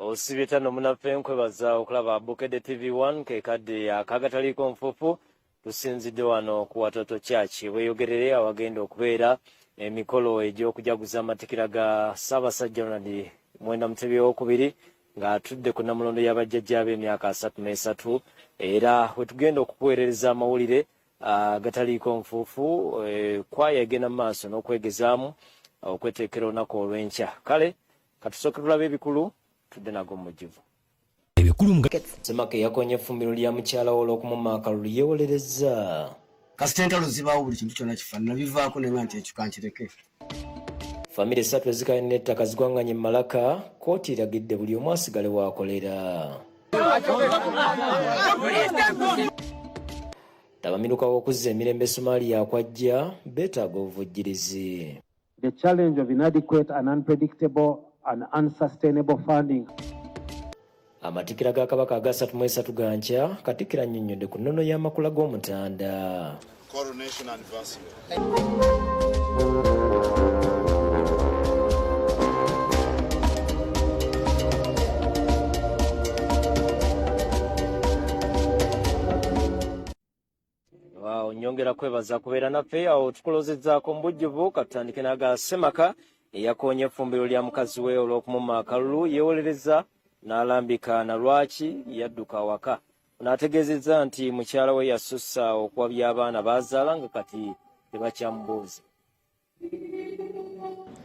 Osibye tano munaffe, nkwebaza okulaba Bukedde TV 1 kekadde akagataliiko nfuufu. Tusinzidde wano ku Watoto Church weyogerere awagenda okubeera emikolo egy'okujaguza amatikira ga Ssaabasajja Ronald Mwenda Mutebi owokubiri ng'atudde ku nnamulondo ya bajjajjaabe emyaka 33, era wetugenda okukuweerereza amawulire agataliiko nfuufu. Kwaya egenda mu maaso n'okwegezaamu okweteekera olunaku olw'enkya. Kale katusooke tulabe ebikulu, tudde nago mu mujjuvu. Ebikulu nga Ssemaka eyakonye effumbiro lya mukyala we olw'okumumma akalulu yeewolerezza. Kasita entalo zibaawo buli kintu kyonna kifaanana bivaako ne nga nti ekyo kankireke. Famire ssatu ezikaayanira ettaka zigwanganye mu malaka, kkooti eragidde buli omu asigale w'akolera. Ttabamiruka w'okuzza emirembe e Somalia akwajja beetaaga obuvujjirizi. The challenge of inadequate and unpredictable and unsustainable funding. Amatikkira ga Kabaka aga 33 ga nkya, Katikkiro annyonnyodde ku nnono y'amakula g'Omutanda. Coronation anniversary. Wow, nyongera kwebaza kubeera naffe awo tukulozezzaako mu bujjuvu. Katutandike n'aga Ssemaka eyakoonye effumbiro lya mukazi we olw'okumumma akalulu, yeewolereza n'alambika na lwaki yadduka awaka. Ono ategeezezza nti mukyala we yasussa okuwabya abaana b'azaala nga kati tebakyamubuuza.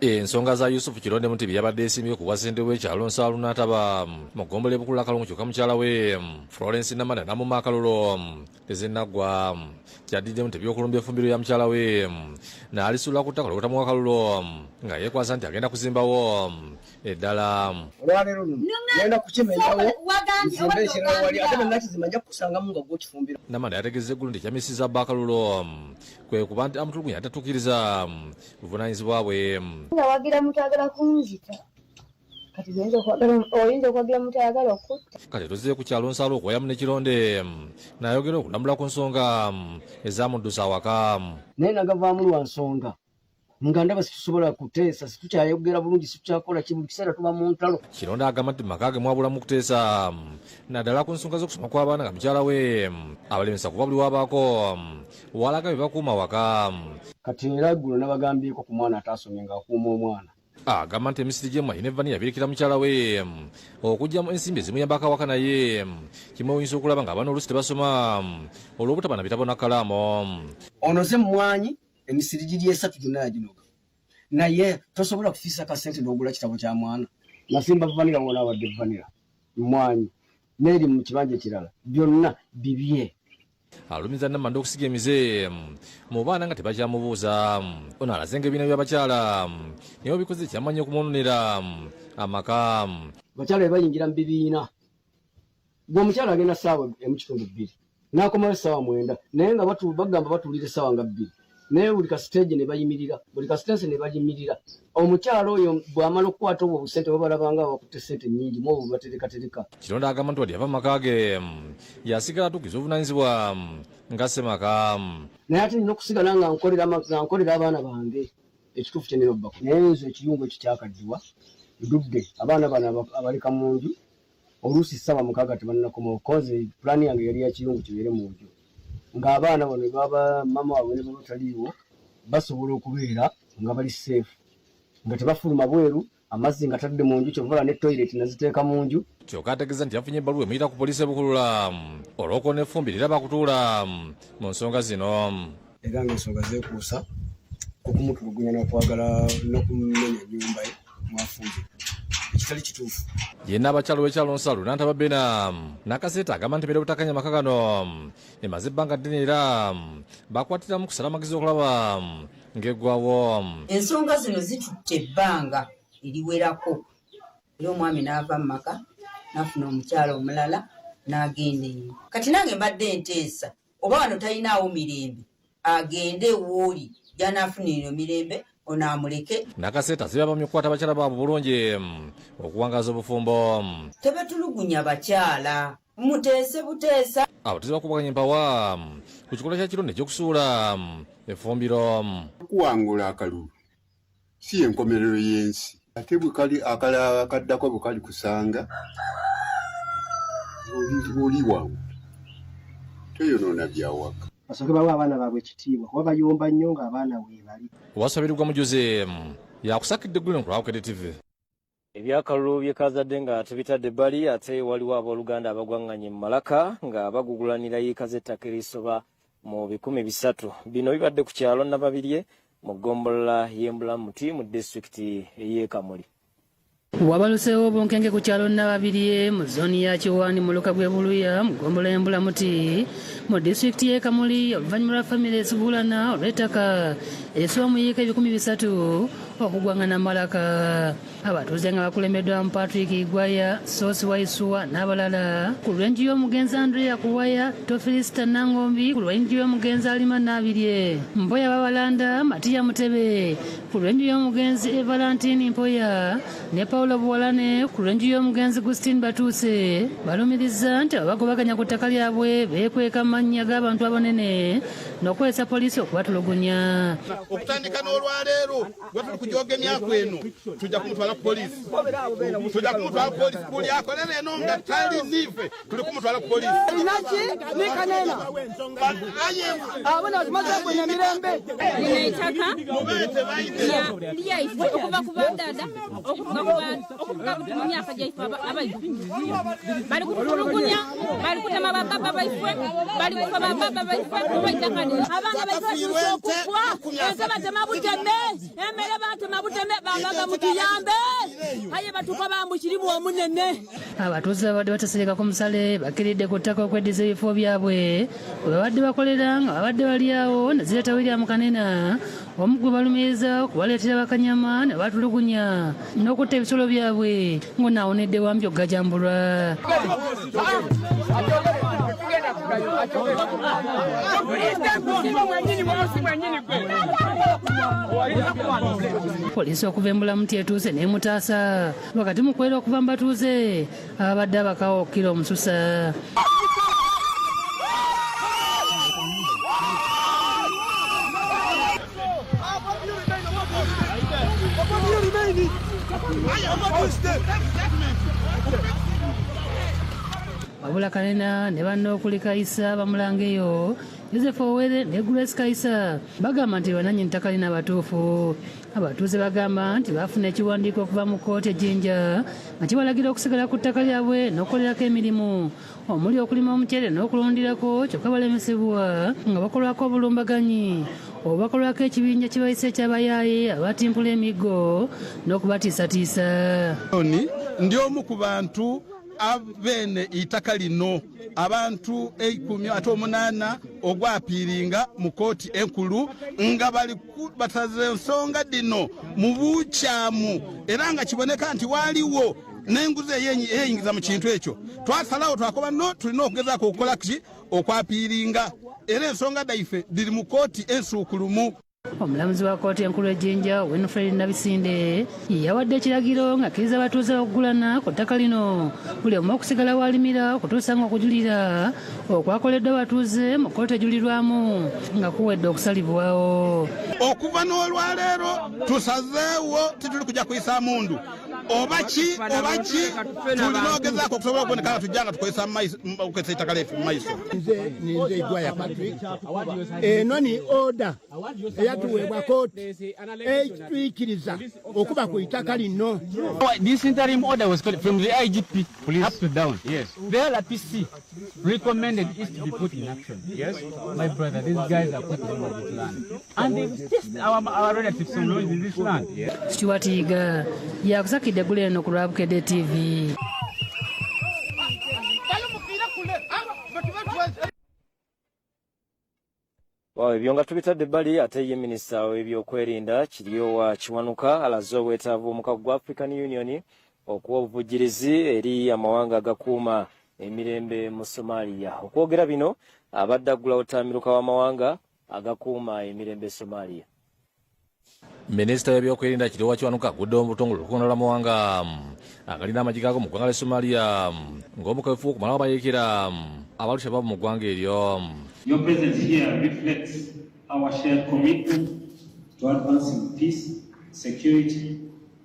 Ensonga za Yusufu Kironde Mutebi yabadde esimbye ku bwassentebe w'ekyalo Nsaalu n'ataba mu ggombolola e Bukulula Kalungu, kyokka mukyala we Florence Namanda n'amumma akalulu tezinnaggwa. Kyaddiridde Mutebi okulumba effumbiro lya mukyala we n'alisuula ku ttaka olw'obutamuwa kalulu nga yeekwasa nti agenda kuzimbawo eddala. Olwaleero luno ngenda kukimenyawo nzimbe ekirala wali, ate bwe nakizimba nja kukusangamu nga gwe okifumbira. Namanda yategeezezza eggulo nti ekyamissizza bba akalulu kwe kuba nti amutulugunya atatuukiriza buvunaanyizibwa bwe. Nawagira muntu ayagala kunzita, kati oyinza okuwagira muntu ayagala okutta. Kati tuzze ku kyalo Nsalo okuwayamu ne Kironde n'ayogera okulambula ku nsonga ezamuddusa awaka. Naye nagavaamu lwa nsonga nga ndaba situsobola kuteesa, situkyayogera bulungi, situkyakola ki, buli kiseera tuba mu ntalo. Kironde agamba nti mu maka ge mwabulamu kuteesa naddala ku nsonga z'okusoma kw'abaana nga mukyala we abalemesa kuba buli wabaako walaga bye bakuuma waka. Kati era eggulo nabagambyeko ku mwana ataasomye ng'akuuma omwana. Agamba nti emisiri gy'emmwanyi ne vaniya birekera mukyala we okuggyamu ensimbi ezimuyambako awaka, naye kimwewuunyisa okulaba ng'abaana oluusi tebasoma olw'obutaba na bitabo na kkalaamu. Onoze emmwanyi emisiri giri esatu gyonna yaginoga, naye tosobola kufiisa kasente n'ogula kitabo kya mwana. Nasimba vanira wona awadde vanira, mmwanyi n'eri mu kibanja ekirala, byonna bibye. Alumiza Namanda okusiga emize mu baana nga tebakyamubuuza. Ono alaze ng'ebibiina by'abakyala naye obikoze ekyamanyi okumwononera amaka. Abakyala bwe bayingira mu bibiina, gwe omukyala agenda ssaawa emu kitundu bbiri n'akomawo essaawa 9, naye nga bagamba batuulira essaawa nga 2, naye buli kasiteegi ne bayimirira, buli kasitensi ne bayimirira. Omukyala oyo bw'amala okukwata obwo obusente babalabanga abakutte ssente nnyingi mu obwo baterekatereka. Kironde agamba nti wadde yava mu maka ge, yasigala atuukiriza obuvunaanyizibwa nga ssemaka. Naye ate nina okusigala nga nkolera abaana bange ekituufu kye nina obbako. Naye nze ekiyungu ekyo kyakaddiwa, ndudde abaana bano abaleka mu nju oluusi ssaawa 6 tebannakomawo, koze pulaani yange yali ya kiyungu kibeere mu nju ng'abaana bano baba maama waabwe ne baba taliiwo basobola okubeera nga bali seefu nga tebafuluma bweru, amazzi nga tadde mu nju, kyovola ne toyireti naziteeka mu nju. Kyokka ategeeza nti yafunye ebbaluwa emuyita ku poliisi e Bukulula olw'okwona effumbiro era bakutuula mu nsonga zino. Era ng'ensonga zeekuusa ku kumutulugunya n'okwagala n'okumenya ennyumba ye mwafumbira ekitali kituufu. Ye Nnaabakyala w'ekyalo Nsalu Nantaba Bena Nakaseeta agamba nti embeera y'obutakkaanya amaka gano emaze ebbanga ddene era bakwatiramu kusala amagezi okulaba ng'eggwawo. Ensonga zino zitutte ebbanga eriwerako era omwami n'ava mu maka n'afuna omukyala omulala n'agenda eyo. Kati nange mbadde nteesa oba wano talinaawo mirembe agende wooli gy'anaafunira emirembe ono amuleke. Nakaseeta asabye abaami okukwata abakyala baabwe bulungi okuwangaaza obufumbo. Tebatulugunya bakyala, muteese buteesa. Abatuuze bakubaganya empawa ku kikolwa kya Kironde eky'okusuula effumbiro. Okuwangula akalulu si y'enkomerero y'ensi. Ate bwekali akalala akaddako bwe kali kusanga oli wangu toyonoona byawaka. Basooke bawe abaana baabwe ekitiibwa kuba bayomba nnyo ng'abaana weebali. Wasabirirwa mujuzi yakusakidde eggulire ku lwa Bukedde TV. Ebyakalulu bye kazadde nga tubitadde ebbali, ate waliwo abooluganda abagwaŋŋanye mu malaka nga bagugulanira yiika z'ettaka erisoba mu 300. Bino bibadde ku kyalo Nababirye mu ggombolola y'Embulamuti mu disitulikiti ey'e Kamuli. Wabaluseewo obunkenke ku kyalo Nababirye mu zooni ya Kiwaani mu luka gw'e Buluya mu ggombolola y'Embulamuti mu disitulikiti y'e Kamuli oluvannyuma lwa famire eziguulana olw'ettaka erisoba mu yiika 300 okugwangana malaka. Abatuuze nga bakulembeddwamu Patrick Igwaya, Sosi Waisuwa n'abalala ku lw'enju y'omugenzi Andrea Kuwaya, Tofilisita Nangombi ku lw'enju y'omugenzi Alima Nabirye, Mpoya Babalanda, Matiya Mutebe ku lw'enju y'omugenzi Evalantini Mpoya ne Paulo Buwalane ku lw'enju y'omugenzi Gustin Batuuse balumiriza nti ababagobaganya ku ttaka lyabwe beekweka mu mannya g'abantu abanene n'okukozesa poliisi okubatulugunya. Okutandika n'olwaleero gwe tuli kujoga emyaka eno tujja kumutwala ku poliisi, tujja kumutwala ku poliisi buli akolera eno nga tali niife tuli kumutwala ku poliisi. Inaki nikanena abona tumaze kwenya mirembe. Lino ettaka lyaife okuva ku badada okuva mu myaka gyaife abaife bali kutulugunya, bali kutema bababa baife, bali kufa bababa baife kuba ettaka lino. Abaana baife batuuse okufa, ensi batema buteme, emmere batema buteme, babaga mutuyambe aye batuka bambukirimu omunene. Abatuuze babadde batesereka ku musale bakkiridde ku ttaka okweddiza ebifo byabwe bwe babadde bakolera nga babadde bali awo ne zireeta William Kanena omu gwe balumiriza okubaleetera bakanyama ne batulugunya n'okutta ebisolo byabwe ng'onaawonedde wambi okugajambulwa. Poliisi okuva Embulamuti etuuse n'emutaasa wakati mu kwera okuva mu batuuze ababadde abakawa okukira omususa. Wabula Kanena ne banne okuli Kaisa Bamulangeyo, Joseph Owere ne Grace Kaisa bagamba nti bannannyini ttaka lino abatuufu. Abatuuze bagamba nti baafuna ekiwandiiko okuva mu kkooti e Jinja nga kibalagira okusigala ku ttaka lyabwe n'okukolerako emirimu omuli okulima omuceere n'okulundirako, kyokka balemesebwa nga bakolwako obulumbaganyi oba bakolwako ekibinja kibayise eky'abayaaye abatimpula emiggo n'okubatiisatiisa. Ndi omu ku bantu abeene itaka lino, abantu 18 ogwapiiringa mu kooti enkulu nga bali bataze ensonga dino mu bukyamu era nga kiboneka nti waliwo n'enguzi eyeyingiza mu kintu ekyo. Twasalawo twakoba no tulina okugezaako okukola ki okwapiiringa era ensonga daife diri mu kooti ensuukulumu. Omulamuzi wa kkooti enkulu e Jinja Winfred Nabisinde yawadde ekiragiro ng'akkiriza abatuuze okugulana ku ttaka lino buli omu okusigala w'alimira okutuusa ng'okujulira okwakoleddwa abatuuze mu kkooti ejulirwamu nga kuwedde okusalibwawo. Okuva n'olwaleero tusazeewo tituli kujja kuyisa mundu oba ki oba ki, tulina ogezaako okusobola okuboneka nga tujja nga tukozesa okukozesa ettaka lyaffe mu maiso. Nze ninze Igwaya Patrick, eno ni order eyatuweebwa kooti ekitwikiriza okuba ku itaka lino. This interim order was called from the IGP up to down. Yes. The LPC recommended it to be put in action. Yes. My brother, these guys are putting over this land. And they've chased our relatives from in this land. Yes. Stuart Yiga yakusakidde eggulu eno ku lwa Bukedde TV. Ebyo nga tubitadde ebbali, ate ye minisita w'ebyokwerinda Kiryowa Kiwanuka alaze obwetaavu omukago gwa African Union okuwa obuvujjirizi eri amawanga agakuuma emirembe mu Somalia. Okwogera bino abadde aggulawo ttamiruka w'amawanga agakuuma emirembe Somalia. Minisita w'ebyokwerinda Kiryowa Kiwanuka aguddewo mu butongole olukuŋŋaana lw'amawanga agalina amagye gaago mu ggwanga lya Somalia ng'omukawefu w'okumalawo abayeekera abalushababu mu ggwanga eryo. Your presence here reflects our shared commitment to advancing peace, security,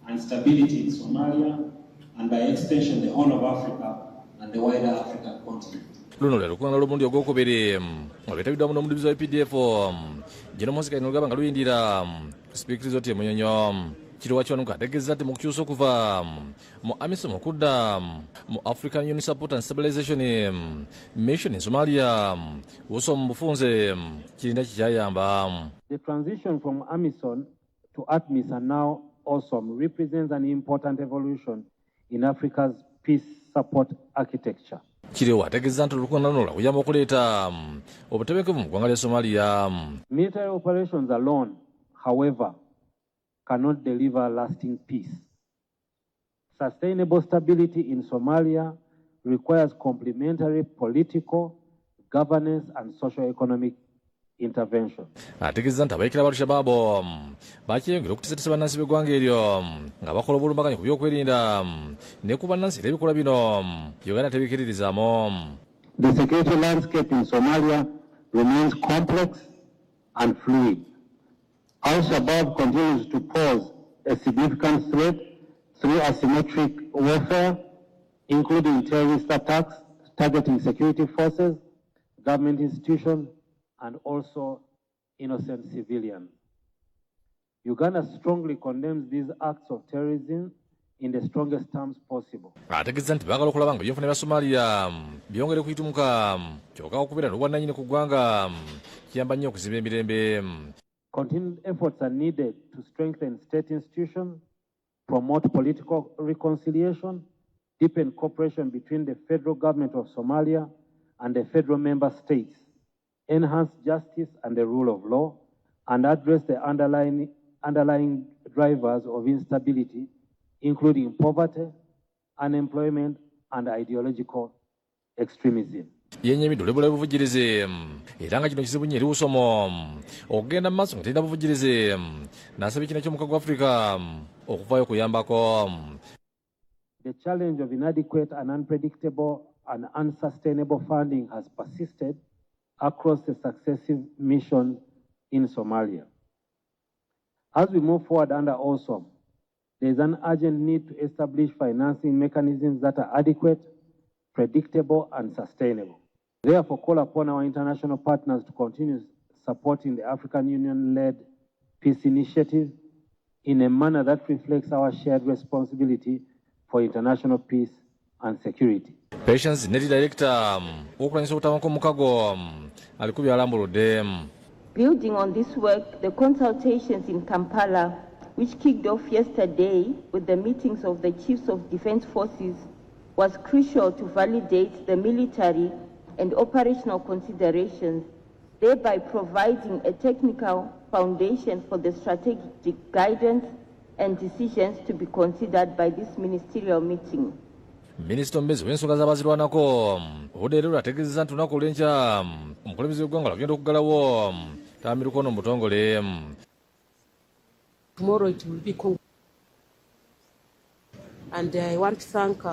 and stability in Somalia, and by extension the Horn of Africa and the wider African continent. Luno lwe lukuŋŋaana lw'omulundi ogwokubiri nga lwetabiddwamu n'omuduumizi wa UPDF General Muhoozi Kainerugaba nga luyindira ku Speke Resort e Munyonyo. Kiryowa Kiwanuka ategeezezza nti mu kukyusa okuva mu AMISOM okudda mu African Union Support and Stabilization Mission in Somalia, USOM mu bufunze, kirina kikyayamba. The transition from AMISOM to ATMIS and now AUSSOM represents an important evolution in Africa's peace support architecture. Kiryowa ategeezezza nti olukuŋŋaana luno lwakuyamba okuleeta obutebenkevu mu ggwanga lya Somalia. Military operations alone, however, cannot deliver lasting peace. Sustainable stability in Somalia requires complementary political, governance, and socio-economic intervention. Ategeezezza nti abayeekera ba Al-Shabaab bakyeyongera okutiisatiisa bannansi b'eggwanga eryo nga bakola obulumbaganyi ku byokwerinda ne ku bannansi, era ebikolwa bino Uganda tebikkiririzaamu. The security landscape in Somalia remains complex and fluid. Al-Shabaab continues to pose a significant threat through asymmetric warfare, including terrorist attacks targeting security forces, government institutions, and also innocent civilians. Uganda strongly condemns these acts of terrorism in the strongest terms possible. Ategeeza nti baagala okulaba nga ebyenfuna bya Somalia byongere kuyitumuka, kyokka okubeera n'obwannannyini ku ggwanga kiyamba nnyo okuzimba emirembe. Continued efforts are needed to strengthen state institutions, promote political reconciliation, deepen cooperation between the federal government of Somalia and the federal member states, enhance justice and the rule of law, and address the underlying drivers of instability, including poverty, unemployment, and ideological extremism. Yennyamidde olw'ebbula ly'obuvujjirizi, era nga kino kizibu nnyo eri USOM okugenda mu maaso nga terina buvujjirizi, n'asaba ekibiina ky'omukago gwa Afirika okuvaayo okuyambako. The challenge of inadequate and unpredictable and unsustainable funding has persisted across the successive missions in Somalia. As we move forward under AUSSOM, there is an urgent need to establish financing mechanisms that are adequate, predictable, and sustainable. Therefore, call upon our international partners to continue supporting the African Union-led peace initiative in a manner that reflects our shared responsibility for international peace and security. Patience Neti, director wokulwanyisa obutabanguko mu mukago, aliko byalambuludde. Building on this work, the consultations in Kampala, which kicked off yesterday with the meetings of the chiefs of defense forces, was crucial to validate the military and operational considerations, thereby providing a technical foundation for the strategic guidance and decisions to be considered by this ministerial meeting. Minisita omubeezi w'ensonga z'abazirwanako Huda ategeezezza nti olunaku olw'enkya omukulembeze w'eggwanga lwagenda okuggalawo tamiruka ono mu butongole. Tomorrow it will be Congo. And I want to thank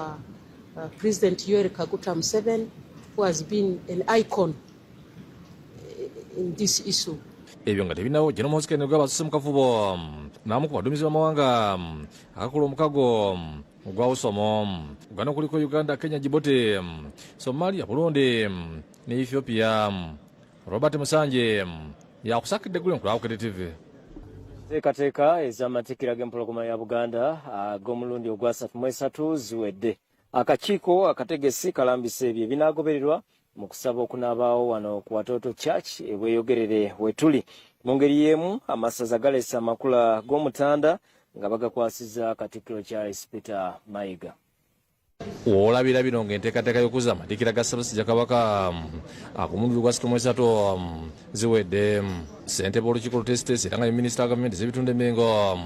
President Yoweri Kaguta Museveni, who has been an icon in this issue. Ebyo nga tebinawo, General Muhoozi Kainerugaba asuse mu kafubo n'amu ku baduumizi b'amawanga akakola omukago ogwa USOM. Gano kuliko Uganda, Kenya, Djibouti, Somalia, Burundi ne Ethiopia. Robert Musanje yakusakidde eggulire ku Bukedde TV. Nteekateeka ez'amatikkira g'empologoma ya Buganda ag'omulundi ogwa 33 ziwedde. Akakiiko akategesi kalambisa ebyo ebinaagobererwa mu kusaba okunaabaawo wano ku Watoto Church ebweyogerere wetuli. Mu ngeri y'emu, amasaza galeese amakula g'omutanda nga bagakwasiza Katikkiro Charles Peter Mayiga. Olabira bino ng'enteekateeka y'okuzza amatikkira ga Ssaabasajja Kabaka ag'omulundi gwa 33 ziwedde. Ssentebe w'olukiiko oluteesiteesi era nga ye minisita wa gavumenti ez'ebitundu Emmengo,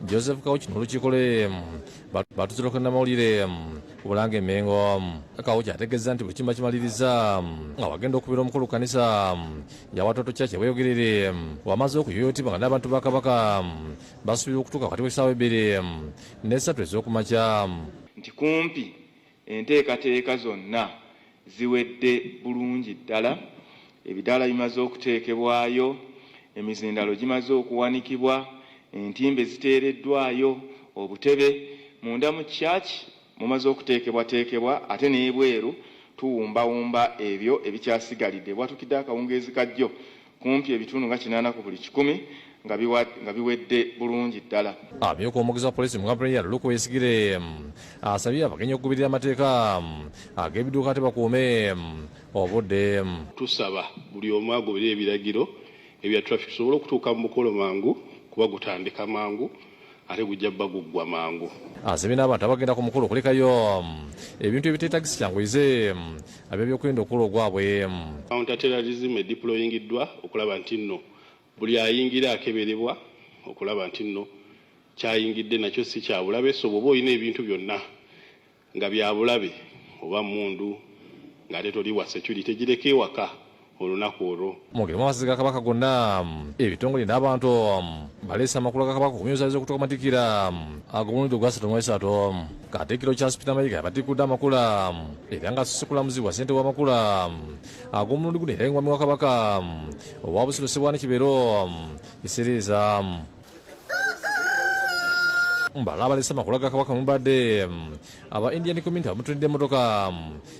Joseph Kawuki, n'olukiiko lwe batuziroka namawulire ku Bulange Emmengo. Kawuki ategeeza nti buli kimu bakimaliriza nga wagenda okubeera omukulu ku kanisa ya Watoto Church eweyogerere, wamaze okuyoyotibwa nga n'abantu ba Kabaka basuubira okutuuka wakati w'essaawa 2 ne 3 ez'okumakya. Nti kumpi enteekateeka zonna ziwedde bulungi ddala. Ebidaala bimaze okuteekebwayo, emizindalo gimaze okuwanikibwa, entimbe ziteereddwayo. Obutebe munda mu Church mumaze okuteekebwateekebwa ate n'ebweru tuwumbawumba ebyo ebikyasigalidde. Bwatukidde akawungeezi ka jjo kumpi ebitundu nga kinaana ku buli kikumi nga nga biwedde bulungi ddala. Amyuka omwogezi wa poliisi mu kampuni ya Luke Oyesigire asabye abagenyi okugoberera amateeka ag'ebidduka ate bakuume obudde. Tusaba buli omu agoberere ebiragiro ebya traffic tusobole okutuuka mu mukolo mangu kuba gutandika mangu ate gujja bba guggwa mangu. Asabye n'abantu abagenda ku mukolo okulekayo ebintu ebiteetagisa kyanguyize ab'ebyokwerinda okukola ogwabwe. Counter terrorism ediployingiddwa okulaba nti nno buli ayingira akeberebwa okulaba nti nno kyayingidde nakyo si kyabulabe, so bwoba olina ebintu byonna nga byabulabe oba mmundu ng'ate toli wa security gireke ewaka olunaku olwo. Mu ngeri amasaza ga Kabaka gonna, ebitongole n'abantu baleese amakula ga Kabaka okumyozaayoza okutuuka ku matikkira ag'omulundi ogwasatu mu esatu. Katikkiro Charles Peter Mayiga yabatikkudde amakula era ng'asoose kulamuzibwa ssentebe w'amakula ag'omulundi guno era ye mwami wa Kabaka owa Busiro Ssebwana Kibero Kisiriiza. Mbala abalese amakula ga Kabaka mubadde aba Indian Community abamutunidde emmotoka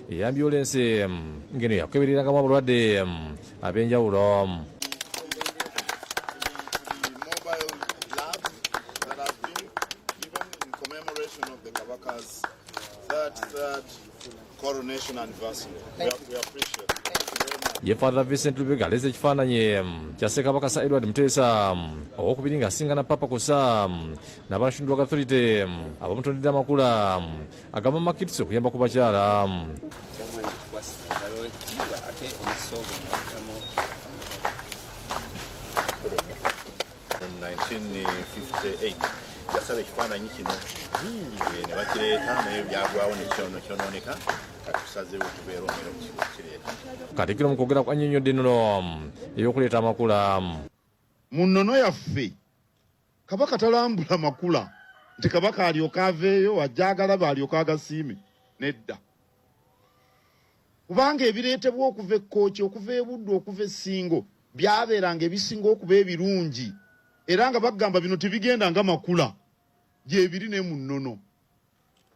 eya ambyulensi ng'eno yakukebererangamu abalwadde ab'enjawulo. Ye Father Vincent Lubega aleese ekifaananyi kya Ssekabaka Sir Edward Muteesa owokubiri ng'asingana Papa Kusa n'aba National Drug Authority abamutondedde amakula agamba Makits okuyamba ku bakyala. Mu 1958 yasaba ekifaananyi kino ne bakireeta naye byagwawo ne kyonooneka kati tusazeewo tubeera omera okukireeta. Katikkiro mu kwogera annyonnyodde ennono ey'okuleeta amakula. Mu nnono yaffe Kabaka talambula makula nti Kabaka alyoke aveeyo ajje agalabe alyoke agasiime, nedda. Kubanga ebireetebwa okuva e Kkooki, okuva e Buddu, okuva e Ssingo byabeeranga ebisinga okuba ebirungi era nga bagamba bino tebigenda nga makula gyebiri ne mu nnono.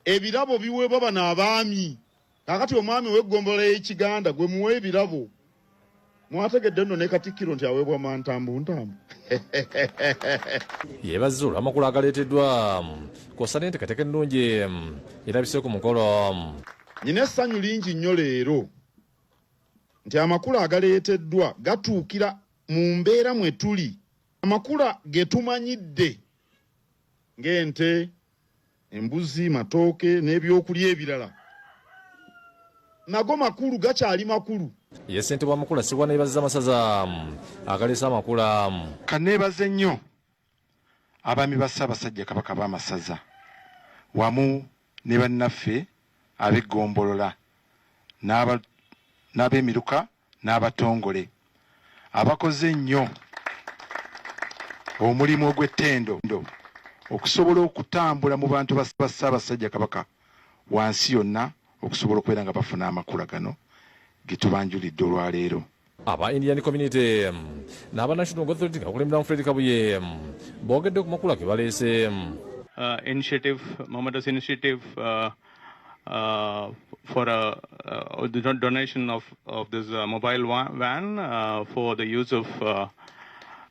Ebirabo biweebwa bano abaami. Kaakati omwami ow'eggombolola y'e Kiganda gwe muwa ebirabo. Mwategedde nno ne Katikkiro nti aweebwa mantambu ntambu. Yeebazizza olw'amakula agaleeteddwa kw'ossa n'enteekateeka ennungi erabise ku mukolo. Nnina essanyu lingi nnyo leero nti amakula agaleeteddwa gatuukira mu mbeera mwe tuli. Amakula ge tumanyidde ng'ente, embuzi, matooke n'ebyokulya ebirala nago makulu, gakyali makulu. Ye ssentebe w'amakula Ssebwana yeebazizza amasaza agaleese amakula. Ka neebaze nnyo abaami ba Ssaabasajja Kabaka b'amasaza wamu ne bannaffe ab'eggombolola n'ab'emiruka n'abatongole abakoze ennyo omulimu ogw'ettendo okusobola okutambula mu bantu ba Ssaabasajja Kabaka wansi yonna okusobola okubeera nga bafuna amakula gano ge tubanjulidde olwaleero. Aba Indian Community n'aba National Authority nga bakulemberamu Fred Kabuye boogedde ku makula ge baleese. Initiative, momentous initiative for the donation of this mobile van for the use of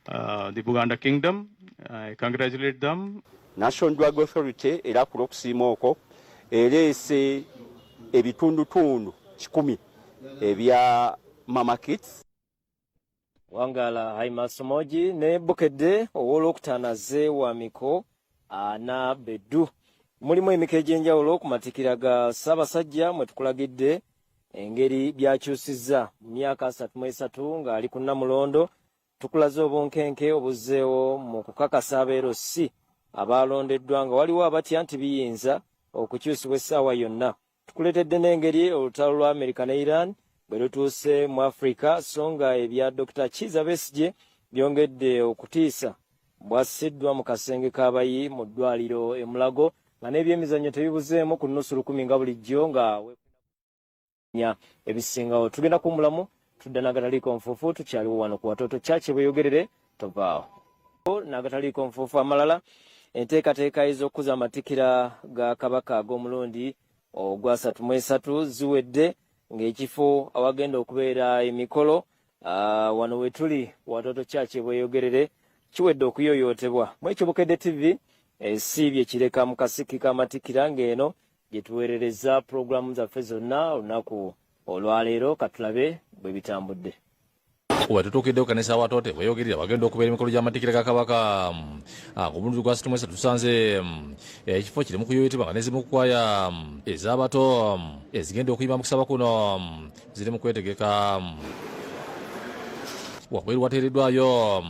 the Buganda Kingdom. I congratulate them. National Drug Authority era ku lw'okusiima okwo ereese ebitundutundu 100 ebya Mama Kits. Wangala Haimasomoji ne Bukedde ow'olwokutaano azze wa miko ana beddu. Mulimu emiko egy'enjawulo ku matikkira ga Ssaabasajja mwe tukulagidde engeri by'akyusizza mu myaka 33 ng'ali ku Nnamulondo. Tukulaze obunkenke obuzzeewo mu kukakasa aba LC abaalondeddwa nga waliwo abatya nti biyinza okukyusibwa essaawa yonna. Tukuleetedde n'engeri olutalo lwa Amerika ne Iran bwe lutuuse mu Afrika, so nga ebya Dokita Kizza Besigye byongedde okutiisa bw'assiddwa mu kasenge k'abayi mu ddwaliro e Mulago, nga n'ebyemizannyo tebibuzeemu ku nnusu lukumi nga bulijjo nga nya ebisingawo. Tugenda kuwummulamu, tudda n'agataliiko nfuufu. Tukyaliwo wano ku Watoto Church Bweyogerere, tovaawo. N'agataliiko nfuufu amalala. Enteekateeka ez'okukuza amatikkira ga Kabaka ag'omulundi ogw'asatu mu esatu ziwedde, ng'ekifo awagenda okubeera emikolo wano we tuli Watoto Church Bweyogerere kiwedde okuyoyootebwa. Mu ekyo Bukedde TV esiibye Kireka mu kasiki k'amatikkira, ng'eno gye tuweerereza pulogulaamu zaffe zonna olunaku olwaleero. Katulabe bwe bitambudde. We tutuukidde ku kanisa Watoto Bweyogerere wagenda okubeera emikolo gy'amatikkira ga Kabaka ku mulundi gwa 63, tusanze ekifo kiri mu kuyoyotebwa nga n'ezimu ku kwaya ez'abato ezigenda okuyimba mu kusaba kuno ziri mu kwetegeka. Wabweru wateereddwayo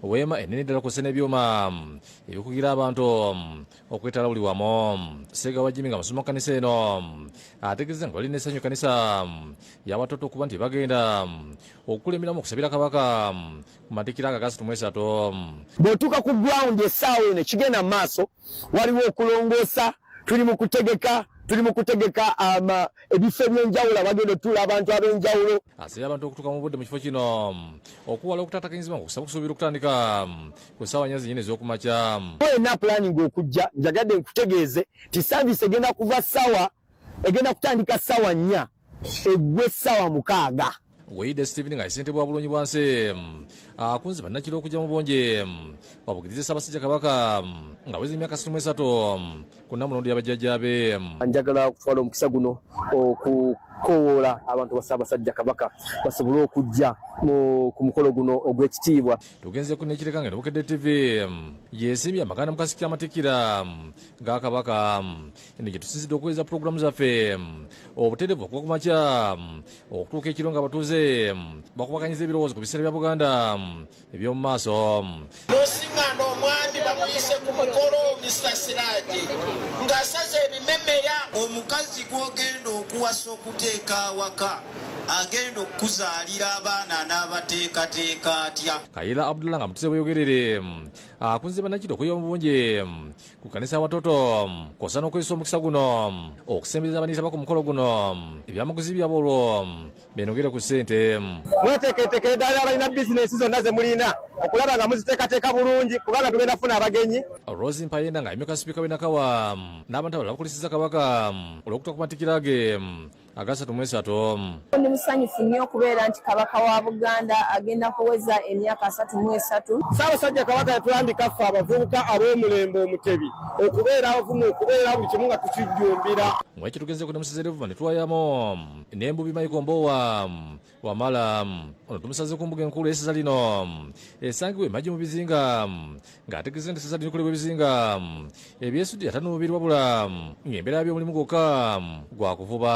weema ennene ddala kw'ossa n'ebyuma ebikugira abantu okwetala buli wamu. Segawa Jimi nga musoma kanisa eno ategeeza nga balina essanyu kanisa yawatoto okuba nti bagenda okukulemberamu okusabira Kabaka ku matikkira aga 33. Bw'otuuka ku ground essaawa eno, ekigenda mu maaso waliwo okulongoosa. Tuli mu kutegeka ebifo ebyenjawulo abagenda otuula abantu ab'enjawulo. Asabye abantu okutuuka mu budde mu kifo kino okuwala okutatakanyizibwa, nga okusaba kusuubira okutandika ku ssaawa 4 zennyini ez'okumakya. Yenna planning okujja, njagadde nkutegeeze nti service egenda kuva ssawa egenda kutandika ssaawa 4, eggwe ssaawa 6. Weide Steven nga ssentebe wa bulungi bwansi akunze bannakiro okujja mu bungi babugirize Ssaabasajja Kabaka nga weza emyaka 63 ku nnamulondo y'abajjajjaabe. Njagala okutwala omukisa guno okukowoola abantu ba Ssaabasajja Kabaka basobole okujja ku mukolo guno ogw'ekitiibwa. Tugenze ku nekireka nga Bukedde TV yesimbye amaganda mu kasiki ky'amatikkira ga Kabaka, eno gye tusinzidde okuweereza pulogulaamu zaffe obutereevu okuva ku makya okutuuka ekiro, nga abatuuze bakubaganyiza ebirowoozo ku biseera bya Buganda eby'omu maaso. N'osiŋŋaana omwami bamuyise ku mukolo, Mr Siraje ng'asaze ebimemeya. Omukazi gw'ogenda okuwasa, okuteeka awaka, agenda okukuzaalira abaana, anaabateekateeka atya? Kayira Abdullah nga mutuze Bweyogerere akunze bannakiro okuyiwa mu bungi ku kanisa Watoto, kw'ossa n'okukozesa omukisa guno okusembereza abaniitaba ku mukolo guno ebyamaguzi byabwe, olwo benogere ku ssente. Mweteeketeekere ddala abalina bizinensi zonna ze mulina okulaba nga muziteekateeka bulungi, kubanga tugenda kufuna abagenyi. Rose Mpayenda nga ayimika sipiika w'enakawa n'abantu abalala bakulisiza Kabaka olw'okutuuka ku matikkira ge aga 33. Ndi musanyufu nnyo okubeera nti Kabaka wa Buganda agenda kuweza emyaka 33. Ssaabasajja Kabaka yatulambika ffe abavubuka ab'omulembe Omutebi okubeera abavumu, okubeera buli kimu nga tukijjumbira. Mwekyo tugenze ku nemusiza erevuma ne tuwayamu n'embubi Michael Mbowa Wamala. Ono tumusaze ku mbuga enkulu y'essaza lino esangibwa emajji mu bizinga, ng'ategeeza nti essaza lino likolebwa ebizinga ebyesudde 52, wabula ng'embeera by'omulimu gwokka gwa kuvuba.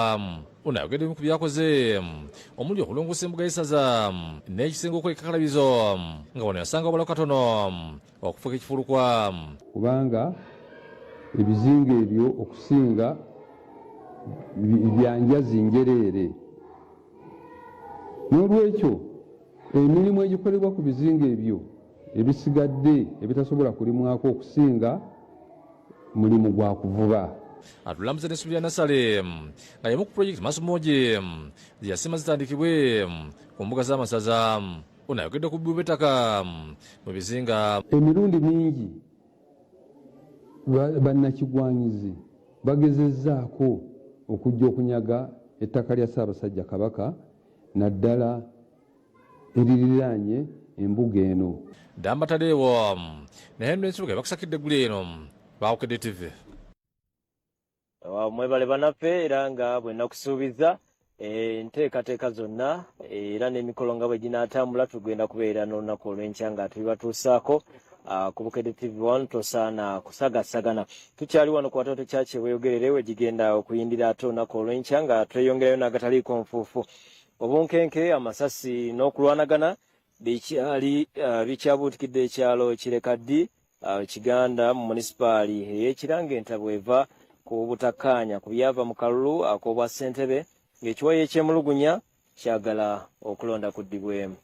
Ono ayogedde ku byakoze omuli okulongoosa embuga y'essaza n'ekisenge okwekakalabizo, nga wano yasanga wabula katono okufuuka ekifulukwa. Kubanga ebizinga ebyo okusinga byanjazi njereere, n'olwekyo emirimu egikolebwa ku bizinga ebyo ebisigadde ebitasobola kulimwako okusinga mulimu gwa kuvuba. Atulambuza n'essubi lya Nasale nga yemu ku pulojekiti Masomogi zeyasiima zitandikibwe ku mbuga z'amasaza. Ono ayogedde ku bubbi bw'ettaka mu bizinga. Emirundi mingi bannakigwanyizi bagezezzaako okujja okunyaga ettaka lya Ssaabasajja Kabaka, naddala eririraanye embuga eno. Damba Tadeewo ne Henry Nsubuga bakusakidde eggulu eno Bukedde TV. Mwebale banaffe, era nga bwe nakusuubiza enteekateeka zonna era n'emikolo nga bwe ginaatambula, tugenda kubeera n'olunaku olw'enkya nga tubibatuusaako ku Bukedde TV 1. Tosaana kusagasagana. Tukyali wano ku Watoto Church Bweyogerere we gigenda okuyindira, ate olunaku olw'enkya nga tweyongerayo n'agataliiko nfuufu. Obunkenke, amasasi n'okulwanagana bikyali bikyabuutikidde ekyalo Kirekaddi Kiganda mu munisipaali ey'Ekiranga. Entabwe eva ku butakkaanya ku byava mu kalulu ak'obwa ssentebe, ng'ekiwayi ekyemulugunya kyagala okulonda kuddibwemu.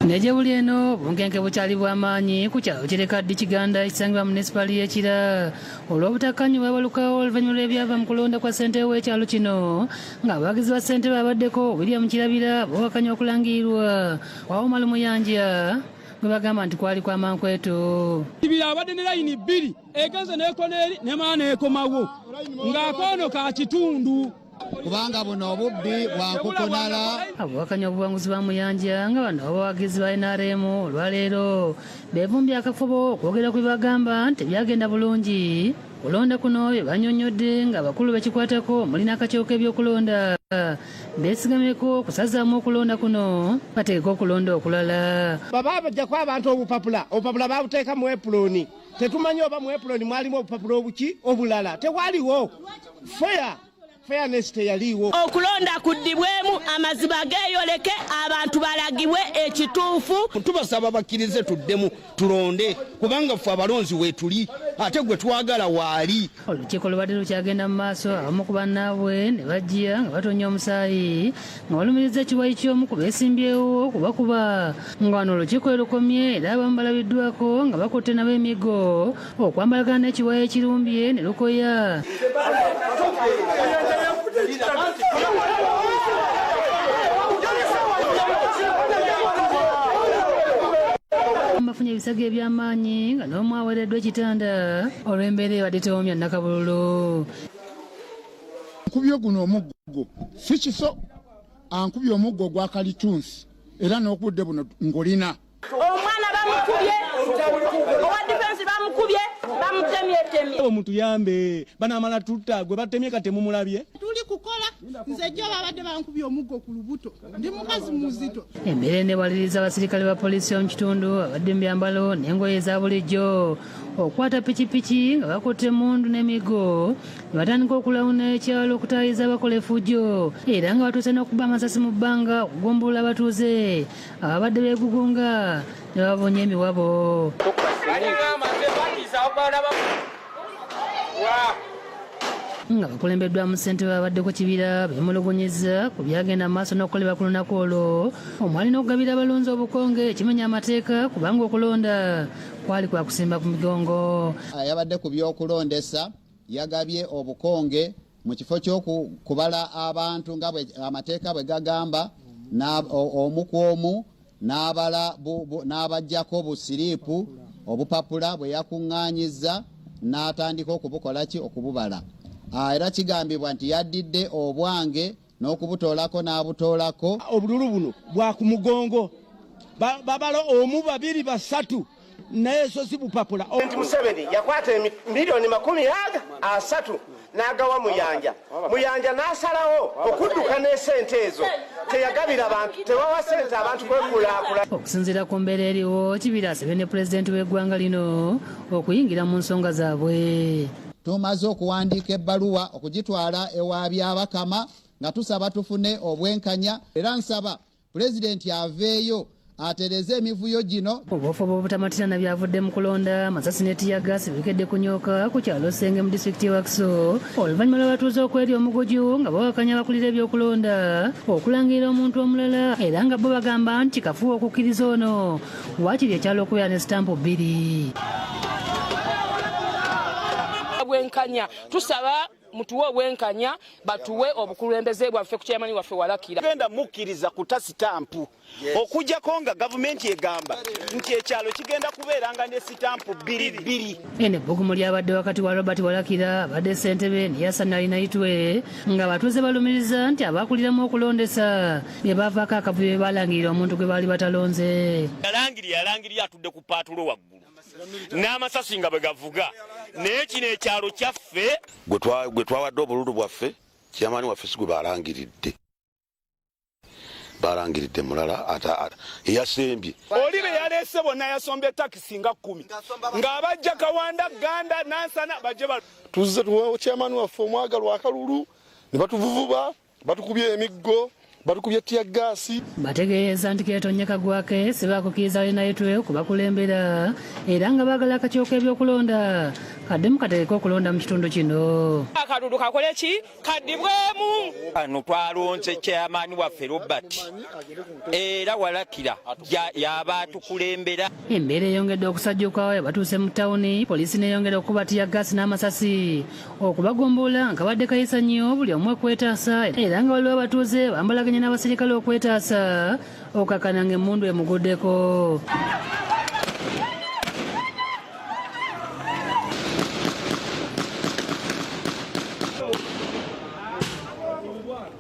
Ne gye buli eno obunkenke bukyali bw'amaanyi ku kyalo Kirekaddi Kiganda ekisangibwa mu munisipaali y'Ekira, olw'obutakkaanya obwabalukawo oluvannyuma lw'ebyava mu kulonda kwa ssentebe w'ekyalo kino, ng'abawagizi ba ssentebe abaddeko William Kirabira bawakanya okulangirirwa kwa Omar Muyanja. gwe bagamba nti kwali kwa mankwetu. Kibira abadde ne layini bbiri egenze n'ekona eri nemala n'ekomawo ng'akoono ka kitundu. Kubanga buno obubbi bwankukunala. Abawakanya obuwanguzi bwa Muyanja nga bano abawagizi ba NRM olwaleero beevumbye akafubo okwogera ku bye bagamba nti byagenda bulungi. Kulonda kuno bye bannyonnyodde ng'abakulu bekikwatako omuli n'akakiiko k'ebyokulonda beesigamyeko okusazaamu okulonda kuno bategeka okulonda okulala. Baba bajjako abantu obupapula, obupapula babuteeka mu epuloni, tetumanyi oba mu epuloni mwalimu obupapula obuki obulala, tewaliwo fair fairness, teyaliiwo. Okulonda kuddibwemu, amazima geeyoleke, abantu balagibwe ekituufu. Tubasaba bakkirize tuddemu tulonde, kubanga ffe abalonzi weetuli, ate gwe twagala waali. Olukiiko lubadde lukyagenda mu maaso, abamu ku bannaabwe ne bajja nga batonya omusaayi nga balumiriza ekiwayi ky'omu ku beesimbyewo okubakuba, nga wano olukiiko we lukomye era abamu balabiddwako nga bakutte nabo emiggo okwambalagana n'ekiwayi ekirumbye ne lukoya. Bafunye ebisago eby'amaanyi nga n'omu aweereddwa ekitanda olw'embeera ebadde tewomya nnakabululu. Nkubye guno omuggo si kiso, ankubye omuggo ogwa kalitunsi, era n'okudde buno ngolina. Omwana bamukubye, owa defense bamukubye, bamutemyetemye. Mutuyambe, banamala tutta gwe batemye kate mumulabye. Tuli kukola, nze jjo babadde bankubye omuggo ku lubuto, ndi mukazi muzito. Embeera enewaliriza abasirikale ba poliisi y'omu kitundu abadde mu byambalo n'engoye eza bulijjo okukwata pikipiki nga bakutte emmundu n'emiggo ne batandika okulawuna ekyalo okutaayiza abakola effujjo, era nga batuuse n'okuba amasasi mu bbanga okugumbulula abatuuze ababadde beegugunga ne babunya emiwabo. Nga bakulembeddwamu ssentebe abaddeko Kibira, beemulugunyiza ku byagenda mu maaso n'okukolebwa ku lunaku olwo omwali n'okugabira abalonzi obukonge ekimenya amateeka, kubanga okulonda kwali kwa kusimba ku migongo. Yabadde ku byokulondesa, yagabye obukonge mu kifo ky'okubala abantu nga amateeka bwe gagamba, omu ku omu n'abala, n'abaggyako busiriipu, obupapula bwe yakuŋŋaanyizza n'atandika okubukola ki, okububala. Era kigambibwa nti yaddidde obwange n'okubutoolako n'abutoolako. Obululu buno bwa ku mugongo, babala omu, babiri, basatu, naye so si bupapula. Nti Museveni yakwata miliyoni 30 n'agawa Muyanja, Muyanja n'asalawo okudduka n'esente ezo, teyagabira bantu, tewawa sente abantu kwekulaakulanya. Okusinziira ku mbeera eriwo, Kibira asabye ne pulezidenti w'eggwanga lino okuyingira mu nsonga zaabwe. Tumaze okuwandiika ebbaluwa okugitwala ewa Byabakama nga tusaba tufune obwenkanya, era nsaba pulezidenti aveeyo atereze emivuyo gino. Obufu bw'obutamatira na byavudde mu kulonda, amasasi ne tiyagaasi bikedde kunyooka ku kyalo Senge mu disitulikiti y'e Wakiso oluvannyuma lw'abatuuze okwerya omuguju nga bawakanya abakulira ebyokulonda okulangirira omuntu omulala, era nga bo bagamba nti kafuba okukkiriza ono waakiri ekyalo okubeera ne sitampu bbiri. Bwenkanya tusaba, mutuwe obwenkanya, batuwe obukulembeze bwaffe ku chairman waffe Walakira. Genda mukkiriza kuta sitampu okujjako nga gavumenti egamba nti ekyalo kigenda kubeeranga ne sitampu bbiri bbiri. Eno ebbugumu lyabadde wakati wa Robert Walakira abadde ssentebe ne Yasan Alinaitwe, nga abatuuze balumiriza nti abakuliramu okulondesa bye baavaako akavuyo bye balangirira omuntu gwe baali batalonze. Yalangirira, yalangirira atudde ku paatulo waggulu n'amasasi nga bwe gavuga, naye kino ekyalo kyaffe. Gwe twawadde obululu bwaffe, chairman waffe, si gwe balangiridde, balangiridde mulala eyasembye. Oli be yaleese bonna yasombye takisi nga 10 ng'abajja Kawanda, Ganda, Nansana bajje. Tuzze tuwa chairman waffe omwagalwa akalulu ne batuvuvuba, batukubye emiggo, batukubye tiyagaasi. Bategeeza nti keetonnya kagwake si bakukkiriza Alinaitwe okubakulembera, era nga baagala akakiiko k'ebyokulonda kaddemu kategeke okulonda mu kitundu kino. Akalulu kakole ki, kaddibwemu. Ano twalonze chairman waffe Robert, era Walakira yaba atukulembera. Embeera eyongedde okusajjuka batuuse mu tawuni, poliisi n'eyongera okuba tiyagaasi n'amasasi okubagumbula nga kabadde kayisa nnyo buli omu okwetaasa, era nga waliwo abatuuze bambalaganye n'abasirikale okwetaasa okakana ng'emmundu emuguddeko.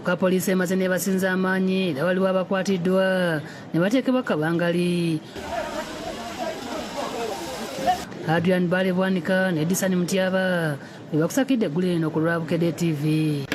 Ka poliisi emaze n'ebasinza amaanyi era waliwo abakwatiddwa ne bateekebwa kabangali. Adrian Bale Bwanika ne Disani Mutyaba be bakusakidde eggulo eno ku lwa Bukedde TV.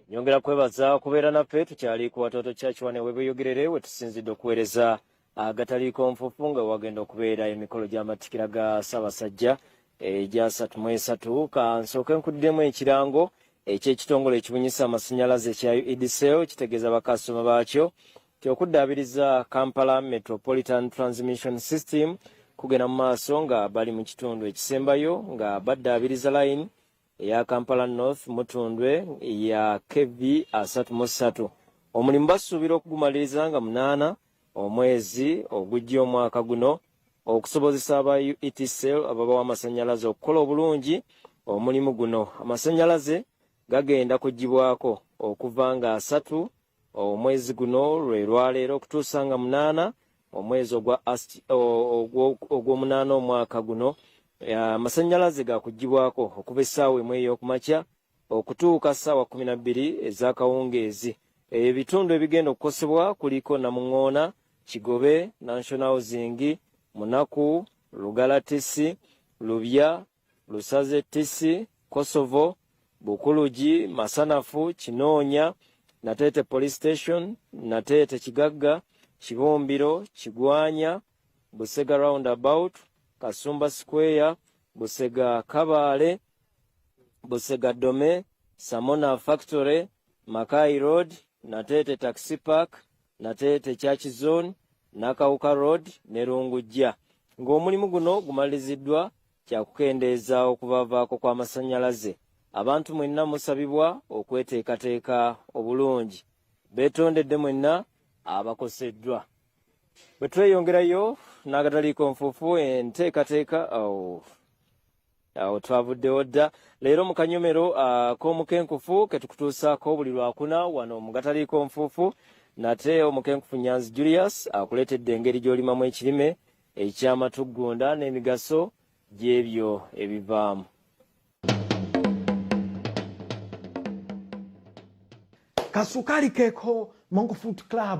Nyongera kwebaza okubeera naffe. Tukyali ku Watoto Church wane webeyogerere we tusinzidde okuweereza agataliiko nfuufu, nga wagenda okubeera emikolo gy'amatikkira ga Ssaabasajja egya 33. Kansooke nkuddemu ekirango eky'ekitongole ekibunyisa amasannyalaze ekya UEDCL. Kitegeeza bakasitoma baakyo nti okuddaabiriza Kampala Metropolitan Transmission System kugenda mu maaso, nga bali mu kitundu ekisembayo nga baddaabiriza line eya Kampala North Mutundwe ya KV 33. Omulimu basuubira okugumaliriza nga 8 omwezi ogujja omwaka guno, okusobozesa aba UETCL ababawa amasannyalaze okukola obulungi omulimu guno. Amasannyalaze gagenda kugibwako okuva nga 3 omwezi guno, lwe lwaleero, okutuusa nga 8 omwezi ogw'omunaana omwaka guno. Amasannyalaze gakugibwako okuva essaawa 1 ey'okumakya okutuuka ssaawa 12 ez'akawungeezi. Ebitundu ebigenda okukosebwa kuliko Namuŋoona, Kigobe, National Housing, Munaku, Lugala Tisi, Lubya, Lusaze Tisi, Kosovo, Bukulugi, Masanafu, Kinoonya, Nateete Police Station, Nateete Kigagga, Kibumbiro, Kigwanya, Busega Roundabout, Kasumba Square, Busega Kabaale, Busega Dome, Samona Factory, Makai Road, Nateete Taxi Park, Nateete Church Zone, Nakawuka Road ne Lungujja. Ng'omulimu guno gumaliriziddwa, kyakukendeeza okuvavaako kw'amasannyalaze. Abantu mwenna musabibwa okweteekateeka obulungi. Beetondedde mwenna abakoseddwa. Bwe tweyongerayo n'agataliiko nfuufu, enteekateeka awo twavuddewo dda. Leero mu kanyomero k'omukenkufu ke tukutuusaako buli Lwakuna wano mu Gataliiko Nfuufu, nate omukenkufu Nyanzi Julius akuleetedde engeri gy'olimamu ekirime eky'amatuggunda n'emigaso gy'ebyo ebivaamu. Kasukali keko Monk Fruit Club,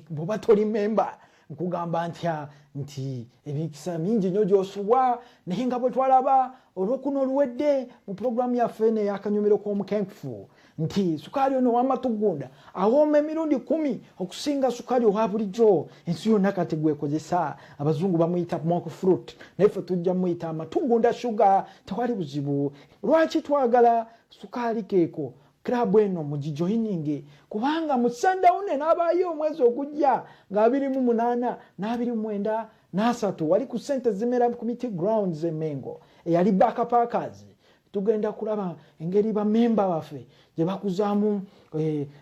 bw'oba toli memba, nkugamba ntya nti emikisa mingi nnyo gy'osubwa. Naye nga bwe twalaba olwokuna oluwedde mu pulogulaamu yaffe eno ey'akanyomero k'omukenkufu nti sukaali ono ow'amatugunda awooma emirundi 10 okusinga sukaali owa bulijjo ensi yonna kati gwekozesa. Abazungu bamuyita monk fruit, naye ffe tujja muyita amatugunda shuga, tewali buzibu. Lwaki twagala sukaali keeko club eno mugijoyininge? Kubanga mu sandawune n'abaayo omwezi ogujja nga 28 n'29 n'30, wali ku sente zimera ku miti grounds emengo eyali Backpackers, tugenda kulaba engeri bamemba baffe gye bakuzaamu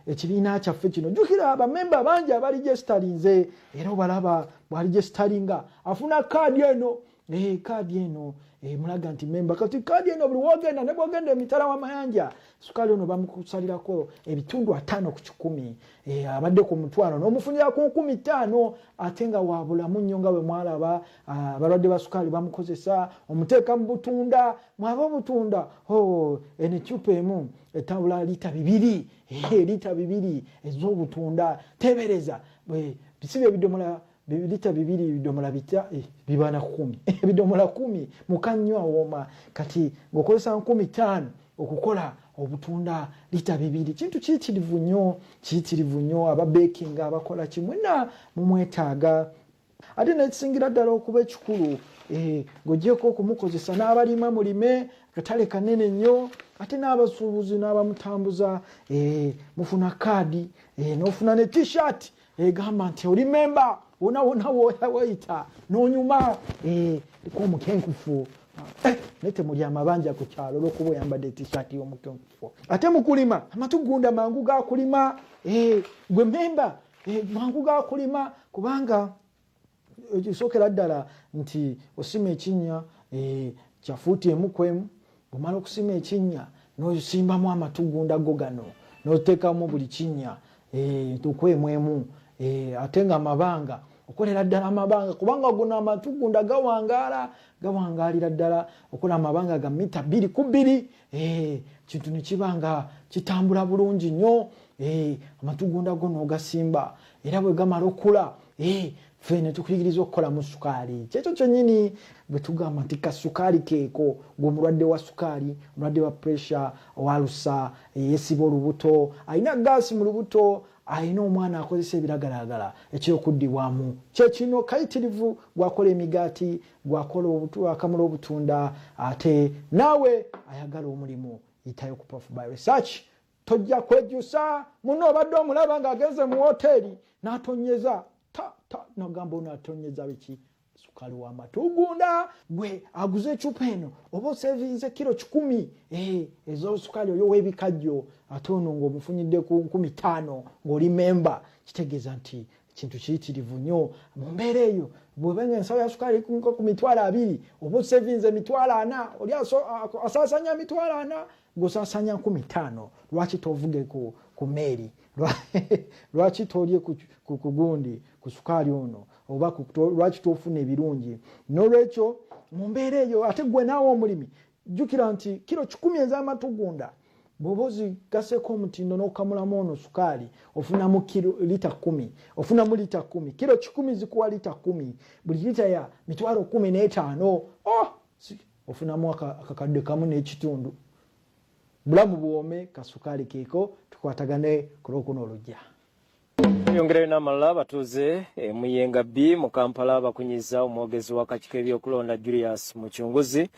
ekibiina kyaffe kino. Jjukira bamemba bangi abaligestalinze, era obalaba bwaligestalinga afuna kaadi eno. Kaadi eno mulaga nti memba. Kati kaadi eno buli wogenda, ne bwogenda emitala w'amayanja, sukaali ono bamukusalirako ebitundu 50%. Abadde ku 500 n'omufunira ku 5,000, ate nga wa bulamu nnyo. Nga bwe mwalaba, abalwadde ba sukaali bamukozesa, omuteeka mu butunda. Mwaba obutunda, oh, eno ecupa emu etabula lita 2, lita 2 ez'obutunda. Tebereza bisiba ebidomola lita 2, ebidomola bibana 10, ebidomola 10 mukanywa awooma. Kati ng'okozesa 5,000 okukola obutunda lita 2, kintu kiyitirivu nnyo, kiyitirivu nnyo. Aba baking, abakola kimwena mumwetaaga. Ate nekisingira ddala okuba ekikulu, ng'ogyeko okumukozesa, n'abalima mulime, akatale kanene nnyo. Ate n'abasuubuzi n'abamutambuza, mufuna kaadi, n'ofuna ne T-shirt egamba nti oli memba. Wona wona wayita n'onyuma omukenkufu, naye temuli amabanja ku kyalo olwokuba oyambadde T-shirt y'omukenkufu. Ate mukulima amatugunda mangu gakulima, gwe memba, mangu gakulima, kubanga ekisookera ddala nti osima ekinnya kya fuuti 1 ku 1. Bwomala okusima ekinnya n'osimbamu amatugunda go gano. N'oteekamu buli kinnya okwemwemu, ate nga amabanga okolera ddala amabanga, kubanga guno amatugunda gawangaalira ddala. Okola amabanga ga mita 2 ku 2, kintu ne kiba nga kitambula bulungi nnyo. Amatugunda go n'ogasimba, era bwe gamala okula ffe ne tukuyigiriza okukolamu sukaali. Kyekyo kyennyini bwe tugamba nti kasukaali keeko. Gwe omulwadde wa sukaali, omulwadde wa pressure, owalusa, yeesiba olubuto, alina gaasi mu lubuto, alina omwana akozesa ebiragalagala, ekyokuddibwamu kyekino kayitirivu. Gwakola emigaati, gwakola akamula obutunda, ate naawe ayagala omulimu, yitayo ku Prof by Research, tojja kwejjusa. Muno obadde omulaba ng'agenze mu woteeri n'atonyeza ta ta, nagamba ono atonyeza biki? Sukaali w'amatugunda. Gwe aguze ecupa eno oba osevinze kiro 100 ez'osukaali oyo w'ebikajjo, ate ono ng'omufunyidde ku 5,000 ng'oli memba. Kitegeeza nti kintu kiyitirivu nnyo mu mbeera eyo. Bw'oba nga ensawo ya sukaali ku 20,000, oba osevinze 40,000. Oli asaasanya 40,000, gweosaasanya 5,000. Lwaki tovuge ku meeri? Lwaki tolye ku gundi, ku sukaali ono, oba lwaki tofuna ebirungi? N'olwekyo mu mbeera eyo, ate gwe naawe omulimi, jjukira nti kiro 100 ez'amatugunda bw'oba ozigaseko omutindo n'okamulamu ono sukaali, ofunamu lita 10, ofunamu lita 10. Kiro 100 zikuwa lita 10, buli lita ya 15,000. Oh, ofunamu akakadde kamu n'ekitundu. Bulamu buwome, kasukaali keeko. Tukwatagane ku lwokuno olujja. Yongerayo n'amalala. Abatuuze e Muyenga B mu Kampala bakunyiza omwogezi w'akakiiko ebyokulonda Julius Mucunguzi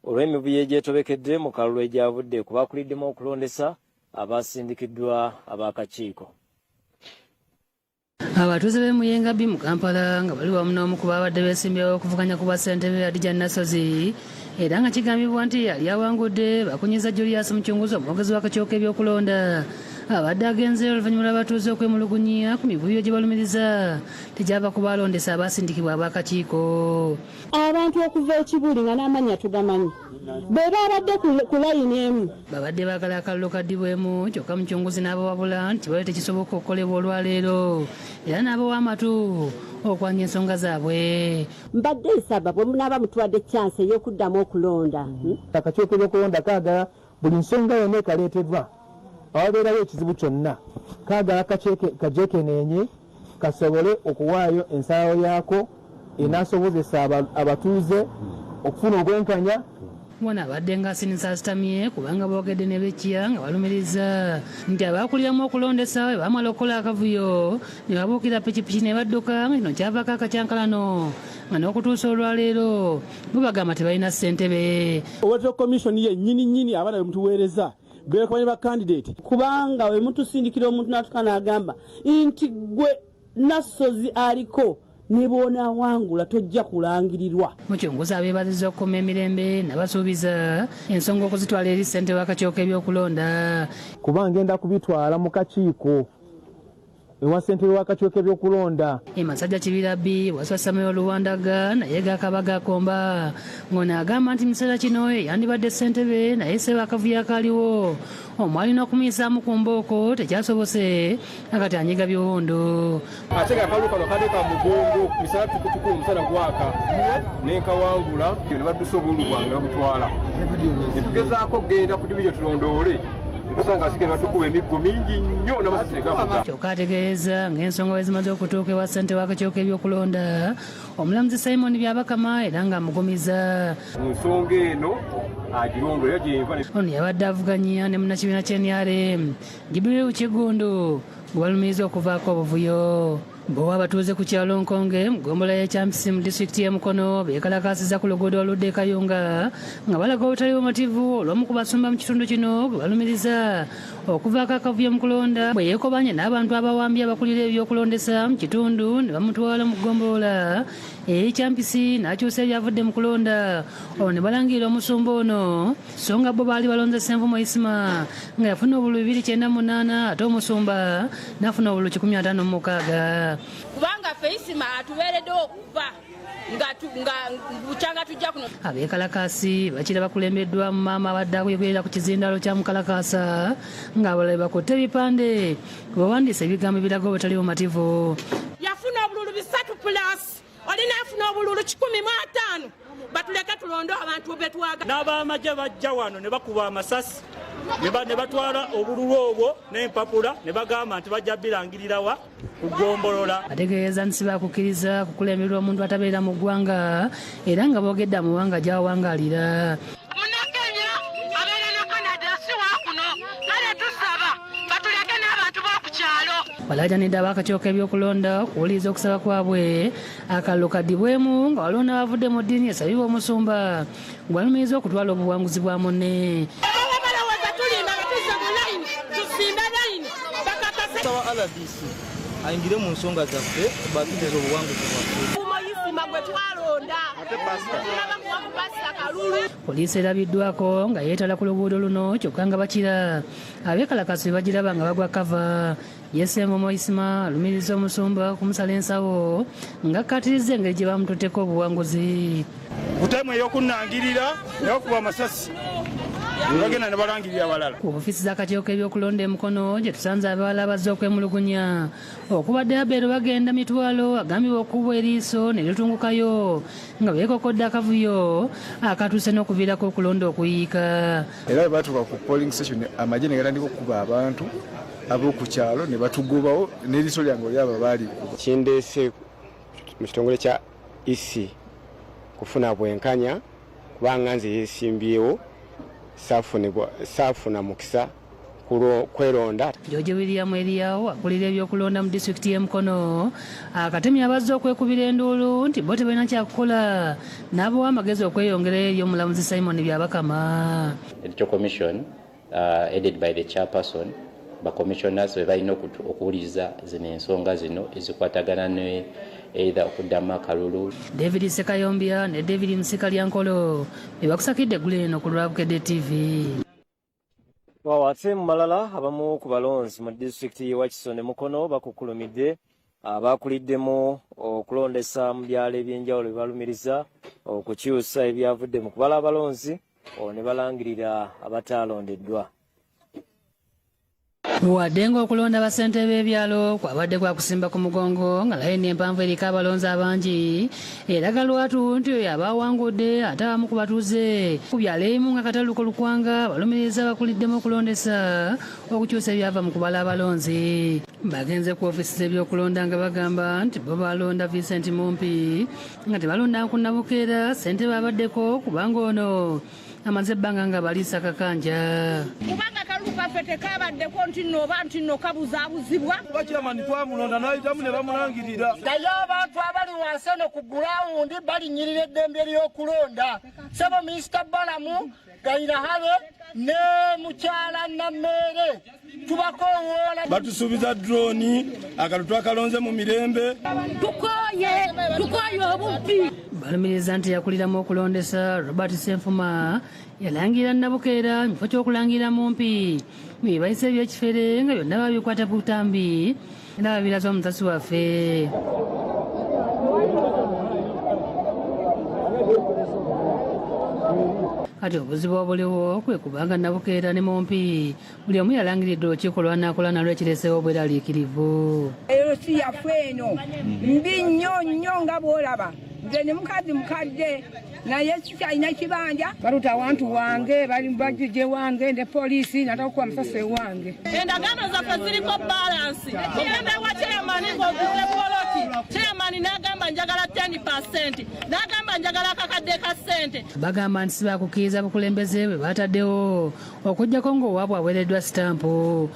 olw'emivuyo egyetobekedde mu kalulu egyavudde ku bakuliddemu okulondesa abasindikiddwa ab'akakiiko. Abatuuze b'e Muyenga B mu Kampala nga bali wamu n'omu ku babadde beesimbyewo okuvuganya ku bwassentebe Hadija Nassozi, era nga kigambibwa nti yali awangudde, bakunyiza Julius Mucunguzi, omwogezi w'akakiiko k'ebyokulonda, abadde agenze oluvannyuma lw'abatuuze okwemulugunya ku mivuyo gye balumiriza tegyava ku balondesa abasindikibwa ab'akakiiko. Abantu okuva ekibuli nga n'amannya tugamanyi be babadde ku layini emu. Babadde baagala akalulu kaddibwemu, kyokka Mucunguzi n'abawabula nti bali tekisoboka okukolebwa olwaleero, era n'abawa amatu okwanja ensonga zaabwe. Mbadde nsaba bwe munaaba mutuwadde chance ey'okuddamu okulonda. Akakiiko k'ebyokulonda kaagala buli nsonga yonna ekaleetebwa awabeerawo ekizibu kyonna, kaagala kagyekeneenye kasobole okuwaayo ensalawo yaako enaasobozesa abatuuze okufuna obwenkanya. Wano abadde ng'asinisa asitamye, kubanga boogedde ne bekya nga balumiriza nti abakuliramu okulondesa bwe bamala okukola akavuyo ne babuukira pikipiki ne badduka, nga kino kyavaako akacyankalano, nga n'okutuusa olwaleero bo bagamba tebalina ssentebe. Electoral Commission ye nnyini nnyini abaana be mutuweereza beekomanye ba candidate. Kubanga we mutusindikira omuntu n'atuka n'agamba nti gwe Nassozi aliko ne bw'onaawangula tojja kulangirirwa. Mucunguzi abeebazizza okukuuma emirembe nabasuubiza ensonga okuzitwala eri ssentebe w'akakiiko k'ebyokulonda. Kuba ngenda kubitwala mu kakiiko ewa ssentebe w'akakiiko k'ebyokulonda. Emasajja Kibira B waswa Samuel Luwandaga naye gakaba gakomba, ng'ono agamba nti mu kiseera kino yandibadde ssentebe, naye ssebo akavuyo akaliwo omwalina okumuyisaamu ku mbooko tekyasobose, akati anyiga biwundu. Ate nga akalulu kano kadde ka mugongo, misana tukutuku, omusana gwaka, nenkawangula ne baddusa obululu bwange babutwala. Netugezaako okugenda ku division tulondoole, netusanga asigale batukuba emiggo mingi nnyo n'amasasi gavuga. Kyokka ategeeza ng'ensonga bwe zimaze okutuuka ewa ssentebe w'akakiiko k'ebyokulonda omulamuzi Simon Byabakama, era ng'amugumiza mu nsonga eno agirondoola era gyenva. Ono yabadde avuganya ne munnakibiina kya NRM Jibril Kiggundu gwe balumiriza okuvaako obuvuyo. Bo abatuuze ku kyalo Nkonge mu ggombolola y'e Kyampisi mu disitulikiti y'e Mukono beekalakaasiza ku luguudo oludda e Kayunga nga balaga obutali bumativu olw'omu ku basumba mu kitundu kino gwe balumiriza okuvaako akavuyo mu kulonda, bwe yeekobanye n'abantu abawambye abakulira ebyokulondesa mu kitundu ne bamutwala mu ggombolola ey'e Kyampisi n'akyusa ebyavudde mu kulonda, olwo ne balangirira omusumba ono, so nga bo baali balonze Ssenvumo Isma nga yafuna obululu 298, ate omusumba n'afuna obululu 156. Kubanga ffe Isima atubeereddewo okuva Nga bukyanga tujja kuno. Abeekalakaasi bakira bakulembeddwa mu maama abadde akuyogerera ku kizindaalo kya mukalakaasa ng'abalala bakutte ebipande bawandiise ebigambo ebiraga obutali bumativu. Yafuna obululu 3 plus olina afuna obululu 150 batuleke tulonde abantu betwaga. N'abamagye bajja wano ne bakuba amasasi ne batwala obululu obwo n'empapula ne bagamba nti bajja birangirirawa kugombolola. Ategeeza nti bakukkiriza kukulemberwa omuntu atabeera mu ggwanga era nga boogedde amawanga gy'awangaalira. Munnakenya abeera ne Canada si wa kuno, kale tusaba batuleke n'abantu b'oku kyalo. Balaajanidde ab'akakiiko k'ebyokulonda okuwuliriza okusaba kwabwe akalulu kaddibwemu nga waliwo n'abavudde mu ddiini esabibwa omusumba gwalumiriza okutwala obuwanguzi bwa munne. RDC ayingire mu nsonga zaffe batugeze obuwanguzi bwaffe. Poliisi erabiddwako nga yeetala ku luguudo luno kyokka nga bakira abeekalakaasi be bagiraba nga bagwa kava. Yesembo Moisima alumiriza omusumba okumusala ensawo ng'akkaatirizza engeri gye bamututteko obuwanguzi. Ku taimu ey'okunnangirira ne bakuba amasasi ne bagenda ne balangirira abalala. Ku ofiisi z'akakiiko k'ebyokulonda e Mukono gye tusanze abalala abazze okwemulugunya okubadde Abel bagenda mitwalo agambibwa okukubwa eriiso ne litungukayo nga beekokodde akavuyo akatuuse n'okuviirako okulonda okuyiika. Era bwe baatuuka ku polling station amagye ne gatandika okukuba abantu ab'oku kyalo ne batugobawo n'eriiso lyange oli abo baalikuba. Kindeese mu kitongole kya EC kufuna bwenkanya kubanga nze yeesimbyewo saafuna mukisa kweronda. George William Eriawo akulira ebyokulonda mu disitulikiti y'e Mukono akatemya abazze okwekubira enduulu nti bo tebalina kyakukola n'abawa amagezi okweyongerayo eri omulamuzi Simon Byabakama. Electoral Commission headed by the chairperson ba commissioners be balina okuwuliriza zino ensonga zino ezikwatagana ne either okuddamu akalulu. David Sekayombya ne David Musika Lyankolo be bakusakidde eggulo eno ku lwa Bukedde TV. Ate mu malala abamu ku balonzi mu disitulikiti y'e Wakiso ne Mukono bakukkulumidde abakuliddemu okulondesa mu byalo eby'enjawulo bye balumiriza okukyusa ebyavudde mu kubala abalonzi ne balangirira abataalondeddwa. Wadde ng'okulonda bassentebe b'ebyalo kwabadde kwa kusimba ku mugongo nga layini empanvu eriko abalonzi abangi eraga lwatu nti oyo abaawangudde ate abamu ku batuuze ku byalo ebimu nga Kataluko Lukwanga balumiriza abakuliddemu okulondesa okukyusa ebyava mu kubala abalonzi. Bagenze ku ofiisi z'ebyokulonda nga bagamba nti bo balonda Vincent Mumpi nga tebalonda ku Nabukeera ssentebe abaddeko kubanga ono amaze ebbanga nga baliisa kakanja. Kubanga akalulu kaffe tekabaddeko nti nno oba nti nno kabuzaabuzibwa. Kuba chairman twamulonda n'ayitamu ne bamulangirira. Naye abantu abali wansi eno ku gulawundi balinnyirira eddembe ly'okulonda. Ssebo Minisita Balamu Gairahale ne mukyala Nammeere tubakoowoola. Batusuubiza drone akalulu twakalonze mu mirembe. Tukooye obubbi. Balumiriza nti yakuliramu okulondesa Robert Ssenfuma yalangira Nabukeera mu kifo ky'okulangira Mumpi bye bayise ebyekifere nga byonna babikwata ku butambi era babiraze omusasi waffe. Kati obuzibu obuliwo kwe kubanga Nabukeera ne Mumpi buli omu yalangiridde olukiiko lw'anaakola nalwo ekireeseewo obweraliikirivu. Ero si yaffe eno mbi nnyo nnyo nga bw'olaba. Nze ne mukazi mukadde naye sikyalina kibanja. Baluta awantu wange bali bajje wange ne poliisi nataka kukuba amasasi ewange. Endagaano zaffe ziriko balansi. Ogenda ewa chairman ng'oguze poloti, chairman n'agamba njagala 10%, n'agamba njagala akakadde ka ssente. Bagamba nti si baakukkiriza bukulembeze bwe bataddewo okuggyako ng'owaabwe aweereddwa sitampu.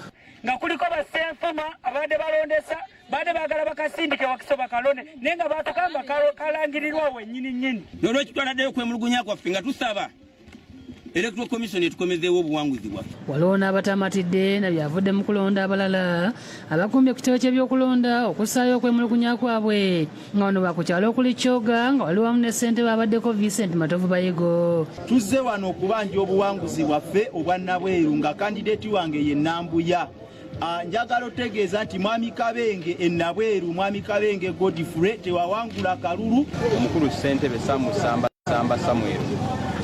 Nga kuliko bassenfuma abadde balondesa badde baagala bakasindike Wakiso bakalonde naye nga baatugamba kalangirirwa wennyini nnyini. N'olwekyo twaladdeyo okwemulugunya kwaffe nga tusaba Electoral Commission etukomezeewo obuwanguzi bwaffe. Waliwo n'abatamatidde na byavudde mu kulonda abalala abakumbye ku kitebe ky'ebyokulonda okussaayo okwemulugunya kwabwe nga bano bakukyalo okuli Kyoga nga waliwo wamu ne ssentebe abaddeko Vincent Matovu Bayigo. Tuzze wano okubanja obuwanguzi bwaffe obwa Nabweru nga kandideeti wange ye Nambuya. Njagala otegeeza nti Mwami Kabenge e Nabweru, Mwami Kabenge Godfrey tewawangula kalulu. Omukulu ssentebe Samu Samba Samba Samuel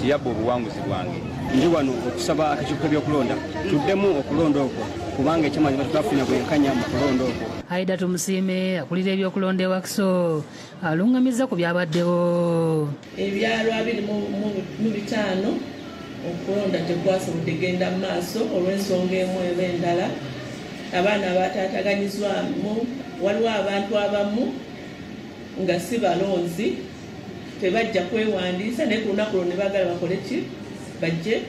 tiyabba obuwanguzi bwange. Ndi wano okusaba akakiiko k'ebyokulonda tuddemu okulonda okwo kubanga ekyamazima tetwafuna bwenkanya mu kulonda okwo. Aida Tumusiime akulira ebyokulonda e Wakiso alungamizza ku byabaddewo. Ebyalo 25 okulonda tekwasobodde genda mu maaso olw'ensonga emu eba endala. Abaana bataataganyizwamu, waliwo abantu abamu nga si balonzi tebajja kwewandiisa, naye ku lunaku lwo ne baagala bakole ki, bajje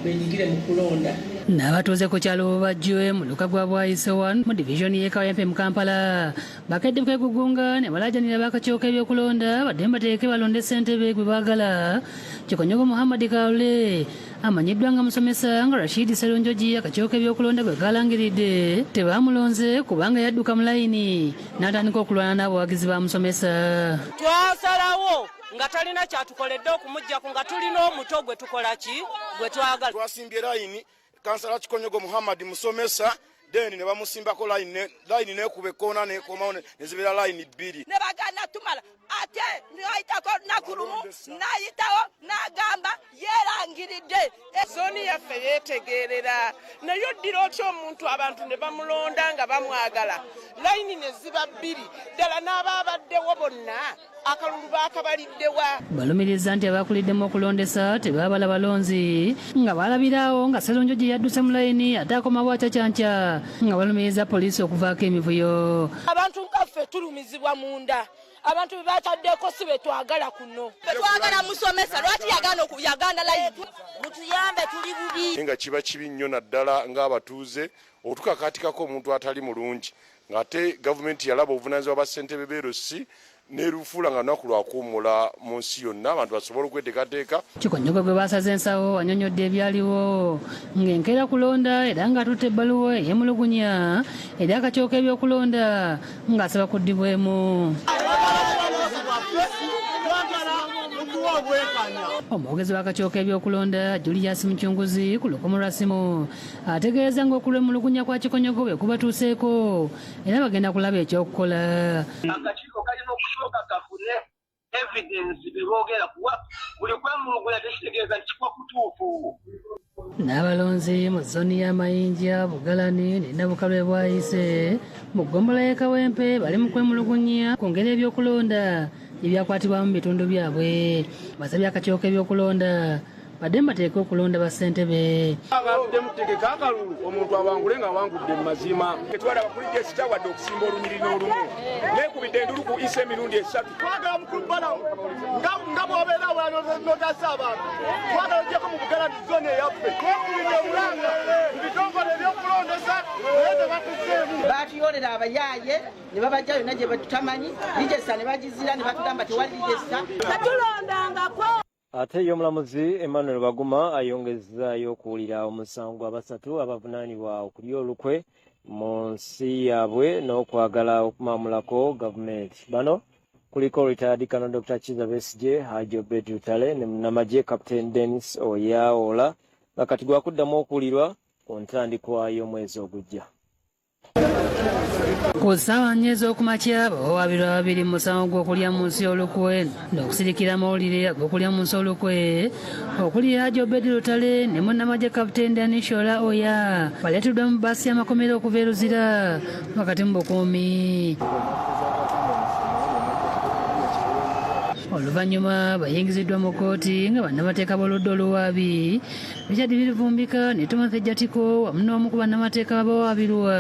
benyigire mu kulonda. N'abatuuze ku kyalo Bubajjwe mu luka gwa Bwayiso 1 mu divizoni y'e Kawempe mu Kampala bakedde kwegugunga ne balaajanira b'akakiiko k'ebyokulonda baddemu bateeke balonde ssentebe gwe baagala. Kikonyogo Muhammad Kalule amanyiddwa nga musomesa nga Rashid Sserunjogi akakiiko k'ebyokulonda gwe kalangiridde tebaamulonze kubanga yadduka mu layini n'atandika okulwana n'abawagizi ba musomesa. Twasalawo nga talina kyatukoledde okumuggyako nga tulina omuto gwe tukola ki gwe twagala. Twasimbye layini Kansala Kikonyogo Muhammad musomesa, then ne bamusimbako layini n'ekuba ekkoona n'ekomawo ne zibeera layini bbiri. Ne bagana tumala ate nayitako lunaku lumu nayitawo n'agamba yeerangiridde. Zooni yaffe yeetegeerera, naye oddira otya omuntu abantu ne bamulonda nga bamwagala, layini ne ziba bbiri ddala n'abaabaddewo bonna akalulu baakabaliddewa. Balumiriza nti abakuliddemu okulondesa tebaabala balonzi nga balabiraawo nga Sserunjogi yadduse mu layini ate akomawo acacanca, nga balumiriza poliisi okuvaako emivuyo. Abantu nga ffe tulumizibwa munda, abantu be bataddeko si be twagala kuno. Ffe twagala musomesa, lwaki yagaana layini? Mutuyambe, tuli bubi. Nga kiba kibi nnyo naddala ng'abatuuze otukakaatikako omuntu atali mulungi, ng'ate gavumenti yalaba obuvunaanyizibwa bwa ssentebe b'erosi n'erufuula nga lunaku lwa kuwummula mu nsi yonna abantu basobole okweteekateeka. Kikonyogo gwe baasaze ensawo annyonnyodde ebyaliwo ng'enkeera kulonda era ng'atutte ebbaluwa ey'emulugunya eri akakiiko k'ebyokulonda ng'asaba kuddibwemu. Omwogezi w'akakiiko k'ebyokulonda Julius Mucunguzi ku lukomo lwa ssimu ategeeza ng'okulwemulugunya kwa Kikonyogo bwe kubatuuseeko era bagenda kulaba ekyokukola. Akakiiko kalina okusooka kafune evidence bye boogera, kuba buli kwemulugunya tekitegeeza nti kikuba kutuufu. N'abalonzi mu zooni y'Amayinja, Bugalani ne Nabukalwe Bwayise mu ggombolola y'e Kawempe bali mu kwemulugunya ku ngeri ebyokulonda ebyakwatibwamu mu bitundu byabwe. Basabye akakiiko k'ebyokulonda badde bateeke okulonda bassentebe. Abadde mutegeka akalulu omuntu awangule ng'awangudde mu mazima. Tetwalaba kuli gesita wadde okusimba olunyiriri n'olumu. Neekubidde endulu ku isa emirundi 3. Twagala mukulu Balamu nga bw'obeera awala n'otaasa abantu. Twagala oggyeko mu Bugalani zone eyaffe. Twekubidde omulanga mu bitongole ebyokulondesa naye tebatuzzeemu. Baatuyoolera abayaaye ne babajja yonna gye tutamanyi, ligesa ne bagizira ne batugamba tewali ligesa. Tetulondangako. Ate ye omulamuzi Emmanuel Baguma ayongezaayo okuwulira omusango abasatu abavunaanibwa okulya olukwe mu nsi yaabwe n'okwagala okumaamulako gavumenti. Bano kuliko retired Colonel Dr. Kizza Besigye, Haji Obed Lutale ne munnamagye Captain Dennis Oyaola, nga kati gwakuddamu okuwulirwa ku ntandikwa y'omwezi ogujja. Ku ssaawa 4 ez'okumakya bawawaabirwa babiri mu musango gw'okulya mu nsi olukwe n'okusirikira amawulire ag'okulya mu nsi olukwe okuli Haji Obed Lutale ne munnamagye Captain Dennis Oya baleeteddwa mu bbaasi y'amakomera okuva e Luzira wakati mu bukuumi. Oluvannyuma bayingiziddwa mu kkooti nga bannamateeka b'oludda oluwaabi Richard Biruvumbika ne Timothy Jatiko wamu n'omu ku bannamateeka b'abawaabirwa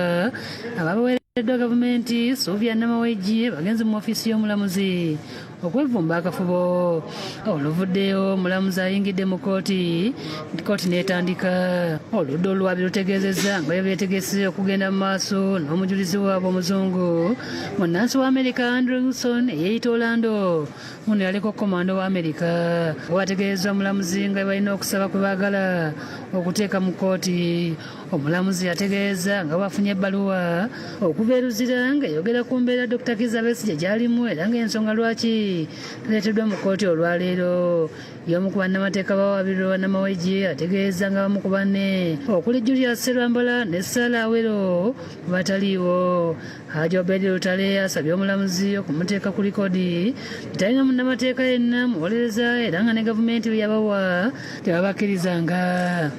ababaweereddwa gavumenti Sylvia Namawejje bagenze mu ofiisi y'omulamuzi okwevumba akafubo. Oluvuddeyo omulamuzi ayingidde mu kkooti, kkooti n'etandika. Oludda oluwaabi lutegeezezza nga bwe beetegese okugenda mu maaso n'omujulizi waabwe omuzungu munnansi wa Amerika Andrew Wilson eyeeyita Orlando. Ono yaliko komando wa Amerika. Wategeezezza omulamuzi nga balina okusaba kwe baagala okuteeka mu kkooti. Omulamuzi yategeeza nga bw'afunye ebbaluwa okuva e Luzira ng'eyogera ku mbeera Dr. Kizza Besigye gy'alimu era ng'ensonga lwaki taleeteddwa mu kkooti olwaleero. Y'omu ku bannamateeka b'abawaabirwa Namawejje ategeeza nga bamu ku banne okuli Julius Sserwambala ne Sarah Awero bataliiwo. Haji Obedi Lutale asabye omulamuzi okumuteeka ku likodi talina munnamateeka yenna muwolereza era nga ne gavumenti bye yabawa tebabakkirizanga.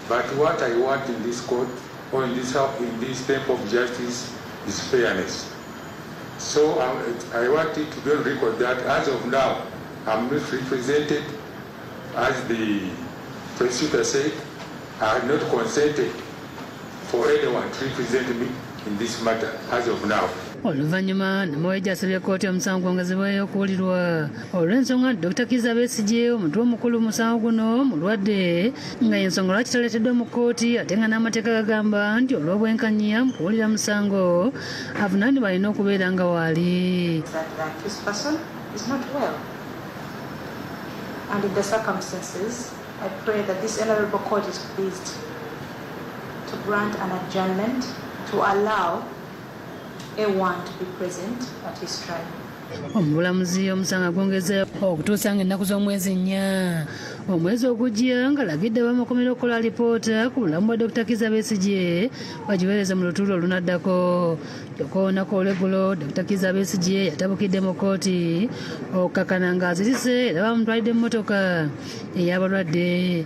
But what I want in this court or in this temple of justice is fairness. So I want it to be on record that as of now, I'm not represented. As the prosecutor said, I have not consented for anyone to represent me in this matter as of now. Oluvannyuma Namawejje asabye kkooti omusango gwongezebweyo okuwulirwa olw'ensonga nti Dr. Kizza Besigye omutwe omukulu mu musango guno mulwadde nga ensonga lwaki taleeteddwa mu kkooti ate nga n'amateeka gagamba nti olw'obwenkanya mu kuwulira musango avunaanibwa alina okubeera nga waali. And in the circumstances, I pray that this honorable court is pleased to grant an adjournment to allow A1 to be present at his trial. Omulamuzi omusango agwongeze okutuusa ng'ennaku z'omwezi 4 omwezi ogujja ng'alagidde ab'amakomera okukola alipoota ku bulamu bwa Dr. Kizza Besigye bagiweereze mu lutuula olunaddako. Kyokka olunaku olw'eggulo Dr. Kizza Besigye yatabukidde mu kkooti okukakkana ng'azirise era bamutwalidde emmotoka ey'abalwadde.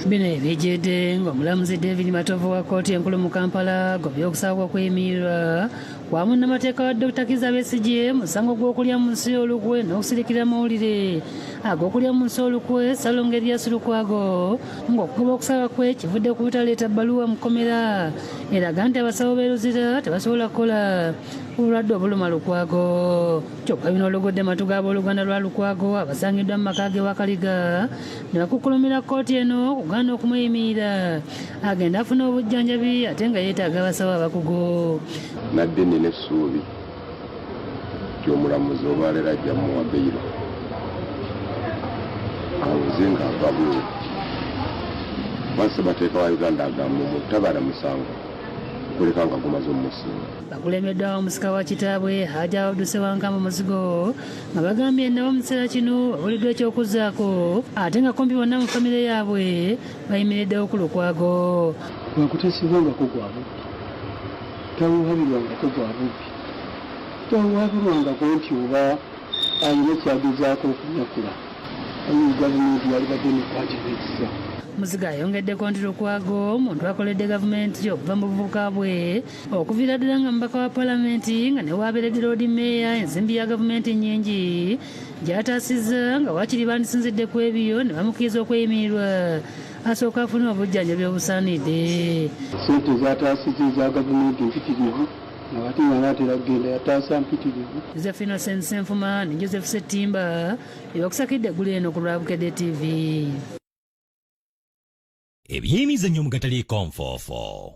Bino ebijjidde ng'omulamuzi David Matovu wa kkooti enkulu mu Kampala agobye okusaba kw'okweyimirirwa kwa munnamateeka wa Dr. Kizza Besigye musango gw'okulya mu nsi olukwe n'okusirikira amawulire ag'okulya mu nsi olukwe Ssalongo Erias Lukwago ng'okugoba okusaba kwe kivudde ku butaleeta bbaluwa mu kkomera eraga nti abasawo b'e Luzira tebasobola kukola obulwadde obuluma Lukwago. Kyokka bino olugodde matu g'abooluganda lwa Lukwago abasangiddwa mu maka ge Wakaliga ne bakukkulumira kkooti eno okugaana okumweyimirira agenda afuna obujjanjabi ate nga yeetaaga abasawo abakugu. Nadde nina essuubi nti omulamuzi olwaleero ajja mmuwa beyiro abuze ng'ava bweru. Kuba ssemateeka wa Uganda agamba omuntu tabaala musango okuleka nga gumaze omusinga. Bakulembeddwa omusika wa kitaabwe Haji Abdu Ssewankambo Muzigo nga bagambye nabo mu kiseera kino babuliddwa eky'okuzzaako ate nga kumpi bonna mu famire yaabwe bayimiriddewo ku Lukwago. Lwakuteesebwangako gwa bubbi, tawuhabirwangako gwa bubbi, tawuhabirwangako nti oba alina kyagezaako okunyakula gavumenti yalibadde nekwatibwa ekisa. Muzigo ayongeddeko nti Lukwago omuntu akoledde gavumenti okuva mu buvubuka bwe okuviira ddala nga mubaka wa paalamenti nga ne waabeeredde loodi meeya ensimbi ya gavumenti nnyingi gy'ataasizza nga waakiri bandisinzidde ku ebyo ne bamukkiriza okweyimirirwa asooka afune obujjanjabi obusaanidde. Ssente z'ataasizza eza gavumenti mpitirivu nga ate nga anaatera kugenda yataasa mpitirivu. Joseph Innocent Ssenfuma ne Joseph Ssettimba ebakusakidde eggulo eno ku lwa Bukedde TV. Ebyemizannyo mu gataliiko nfoofo.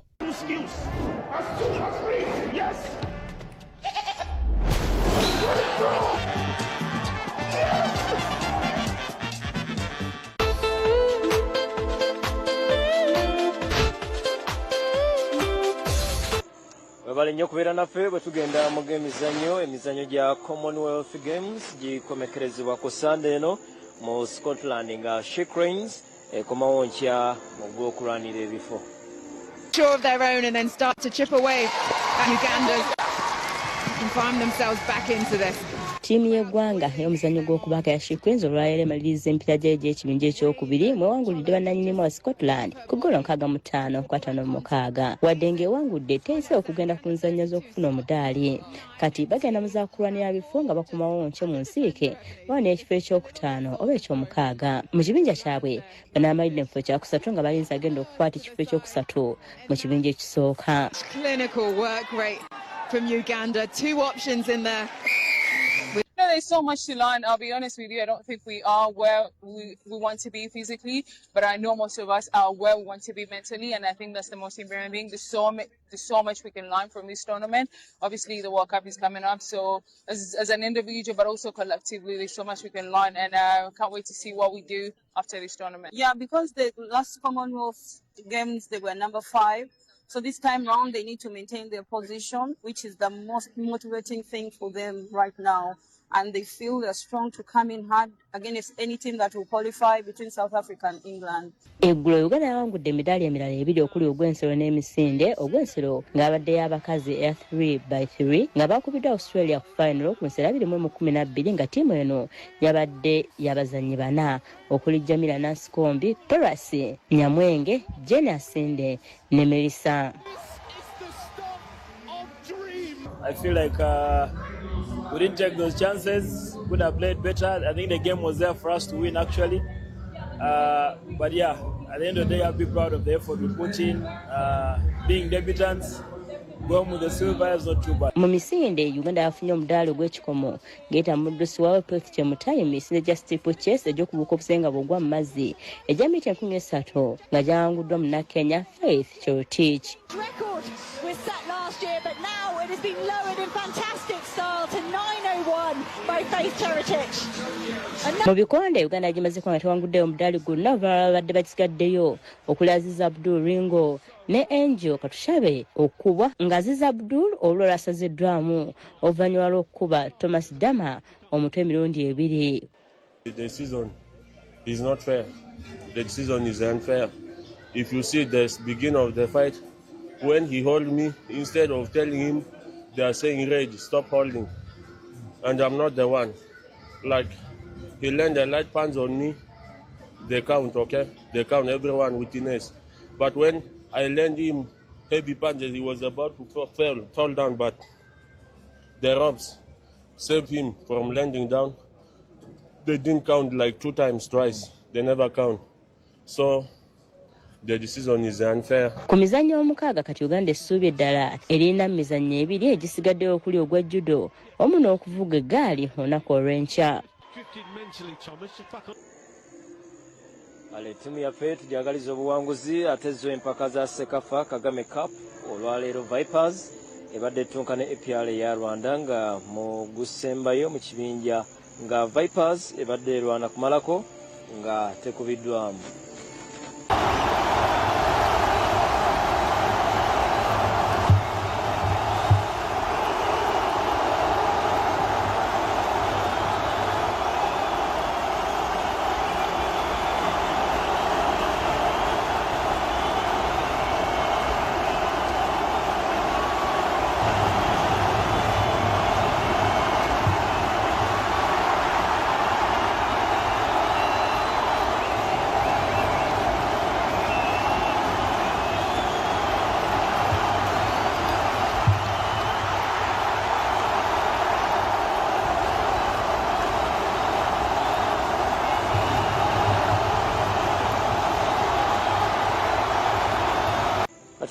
Webale nnyo okubeera naffe bwe tugenda mu g'emizannyo. Emizannyo gya Commonwealth Games gikomekerezebwa ku Sande eno mu Scotland nga She Cranes ekomawo nkya mu gw'okulwanira ebifo. Sure of their own and then start to chip away at Uganda's and find themselves back into this. Ttiimu y'eggwanga ey'omuzannyo gw'okubaka ya She Cranes olwaleero emaliriza emipiira gyayo egy'ekibinja ekyokubiri mwewangulidde bannannyinimu wa Scotland ku ggoolo 65 ku 56. Wadde ng'ewangudde teyise okugenda ku nzannya z'okufuna omudaali. Kati bagenda mu za kulwanira bifo nga bakomawo nkyo mu nsiike bawana ekifo ekyokutaano oba ekyomukaaga. Mu kibinja kyabwe banaamalidde mu kifo kyakusatu nga balinze agenda okukwata ekifo ekyokusatu mu kibinja ekisooka. Clinical work rate from Uganda, two options in there. There's so much to learn. I'll be honest with you, I don't think we are where we want to be physically, but I know most of us are where we want to be mentally, and I think that's the most important thing. There's so much we can learn from this tournament. Obviously, the World Cup is coming up, so as an individual, but also collectively, there's so much we can learn, and I can't wait to see what we do after this tournament. Yeah, because the last Commonwealth Games, they were number 5. So this time round, they need to maintain their position, which is the most motivating thing for them right now. And they feel they're strong to come in hard against any team that will qualify between South Africa and England. Eggulo Uganda yawangudde emidaali emirala ebiri okuli ogw'ensero n'emisinde. Ogw'ensero ng'abaddeyo abakazi eya 3x3 nga bakubiddwa Australia ku final ku nsero 2012 nga ttiimu eno yabadde y'abazannyi bana okuli Jamila Nansikombi, Terasi Nyamwenge, Jane Asinde ne Melissa. I feel like we didn't take those chances. Could have played better. I think the game was there for us to win, actually. But yeah, at the end of the day, I'll be proud of the effort we put in. Being debutants, going with the silver is not too bad. Mu misinde, Uganda yafunye omudaali ogw'ekikomo ng'eyita muddusi waawe Faith Chemutai mu misinde gya steeplechase egy'okubuuka obusenga bw'ogwa mu mazzi egya mita 3000 nga gyawanguddwa munnakenya Faith Cherotich. Record was set last year, but now it has been lowered in fantastic style to 9:01 by Faith Cherotich. Mu bikonde, Uganda gimazeko nga tewanguddeyo omudaali gwonna abalala babadde bakisigaddeyo okuli Aziz Abdul Ringo ne Angel Katushabe okukubwa nga Aziz Abdul olwo lwasaziddwamu oluvannyuma lw'okukuba Thomas Dama omutwe emirundi ebiri. The decision is not fair. The decision is unfair. If you see the beginning of the fight, when he hold me, instead of telling him, they are saying, "Rage, stop holding." And I'm not the one. Like, he landed a light punch on me, they count, okay? They count everyone witness. But when I land him heavy punches, he was about to fall down, but the ropes saved him from landing down. They didn't count like 2 times, twice. They never count. So the decision is unfair. Ku mizannyo omukaaga kati Uganda essuubi eddala erina mizannyo ebiri egisigaddeyo okuli ogwa judo omu n'okuvuga eggaali olunaku olw'enkya. Ale ttiimu yaffe tugyagaliza obuwanguzi ate zo empaka za Sekafa Kagame Cup olwaleero Vipers ebadde ettunka ne APR eya Rwanda nga mu gusembayo mu kibinja nga Vipers ebadde erwana kumalako nga tekubiddwamu.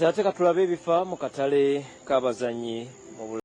Ate katulabe ebifa mu katale k'abazannyi mu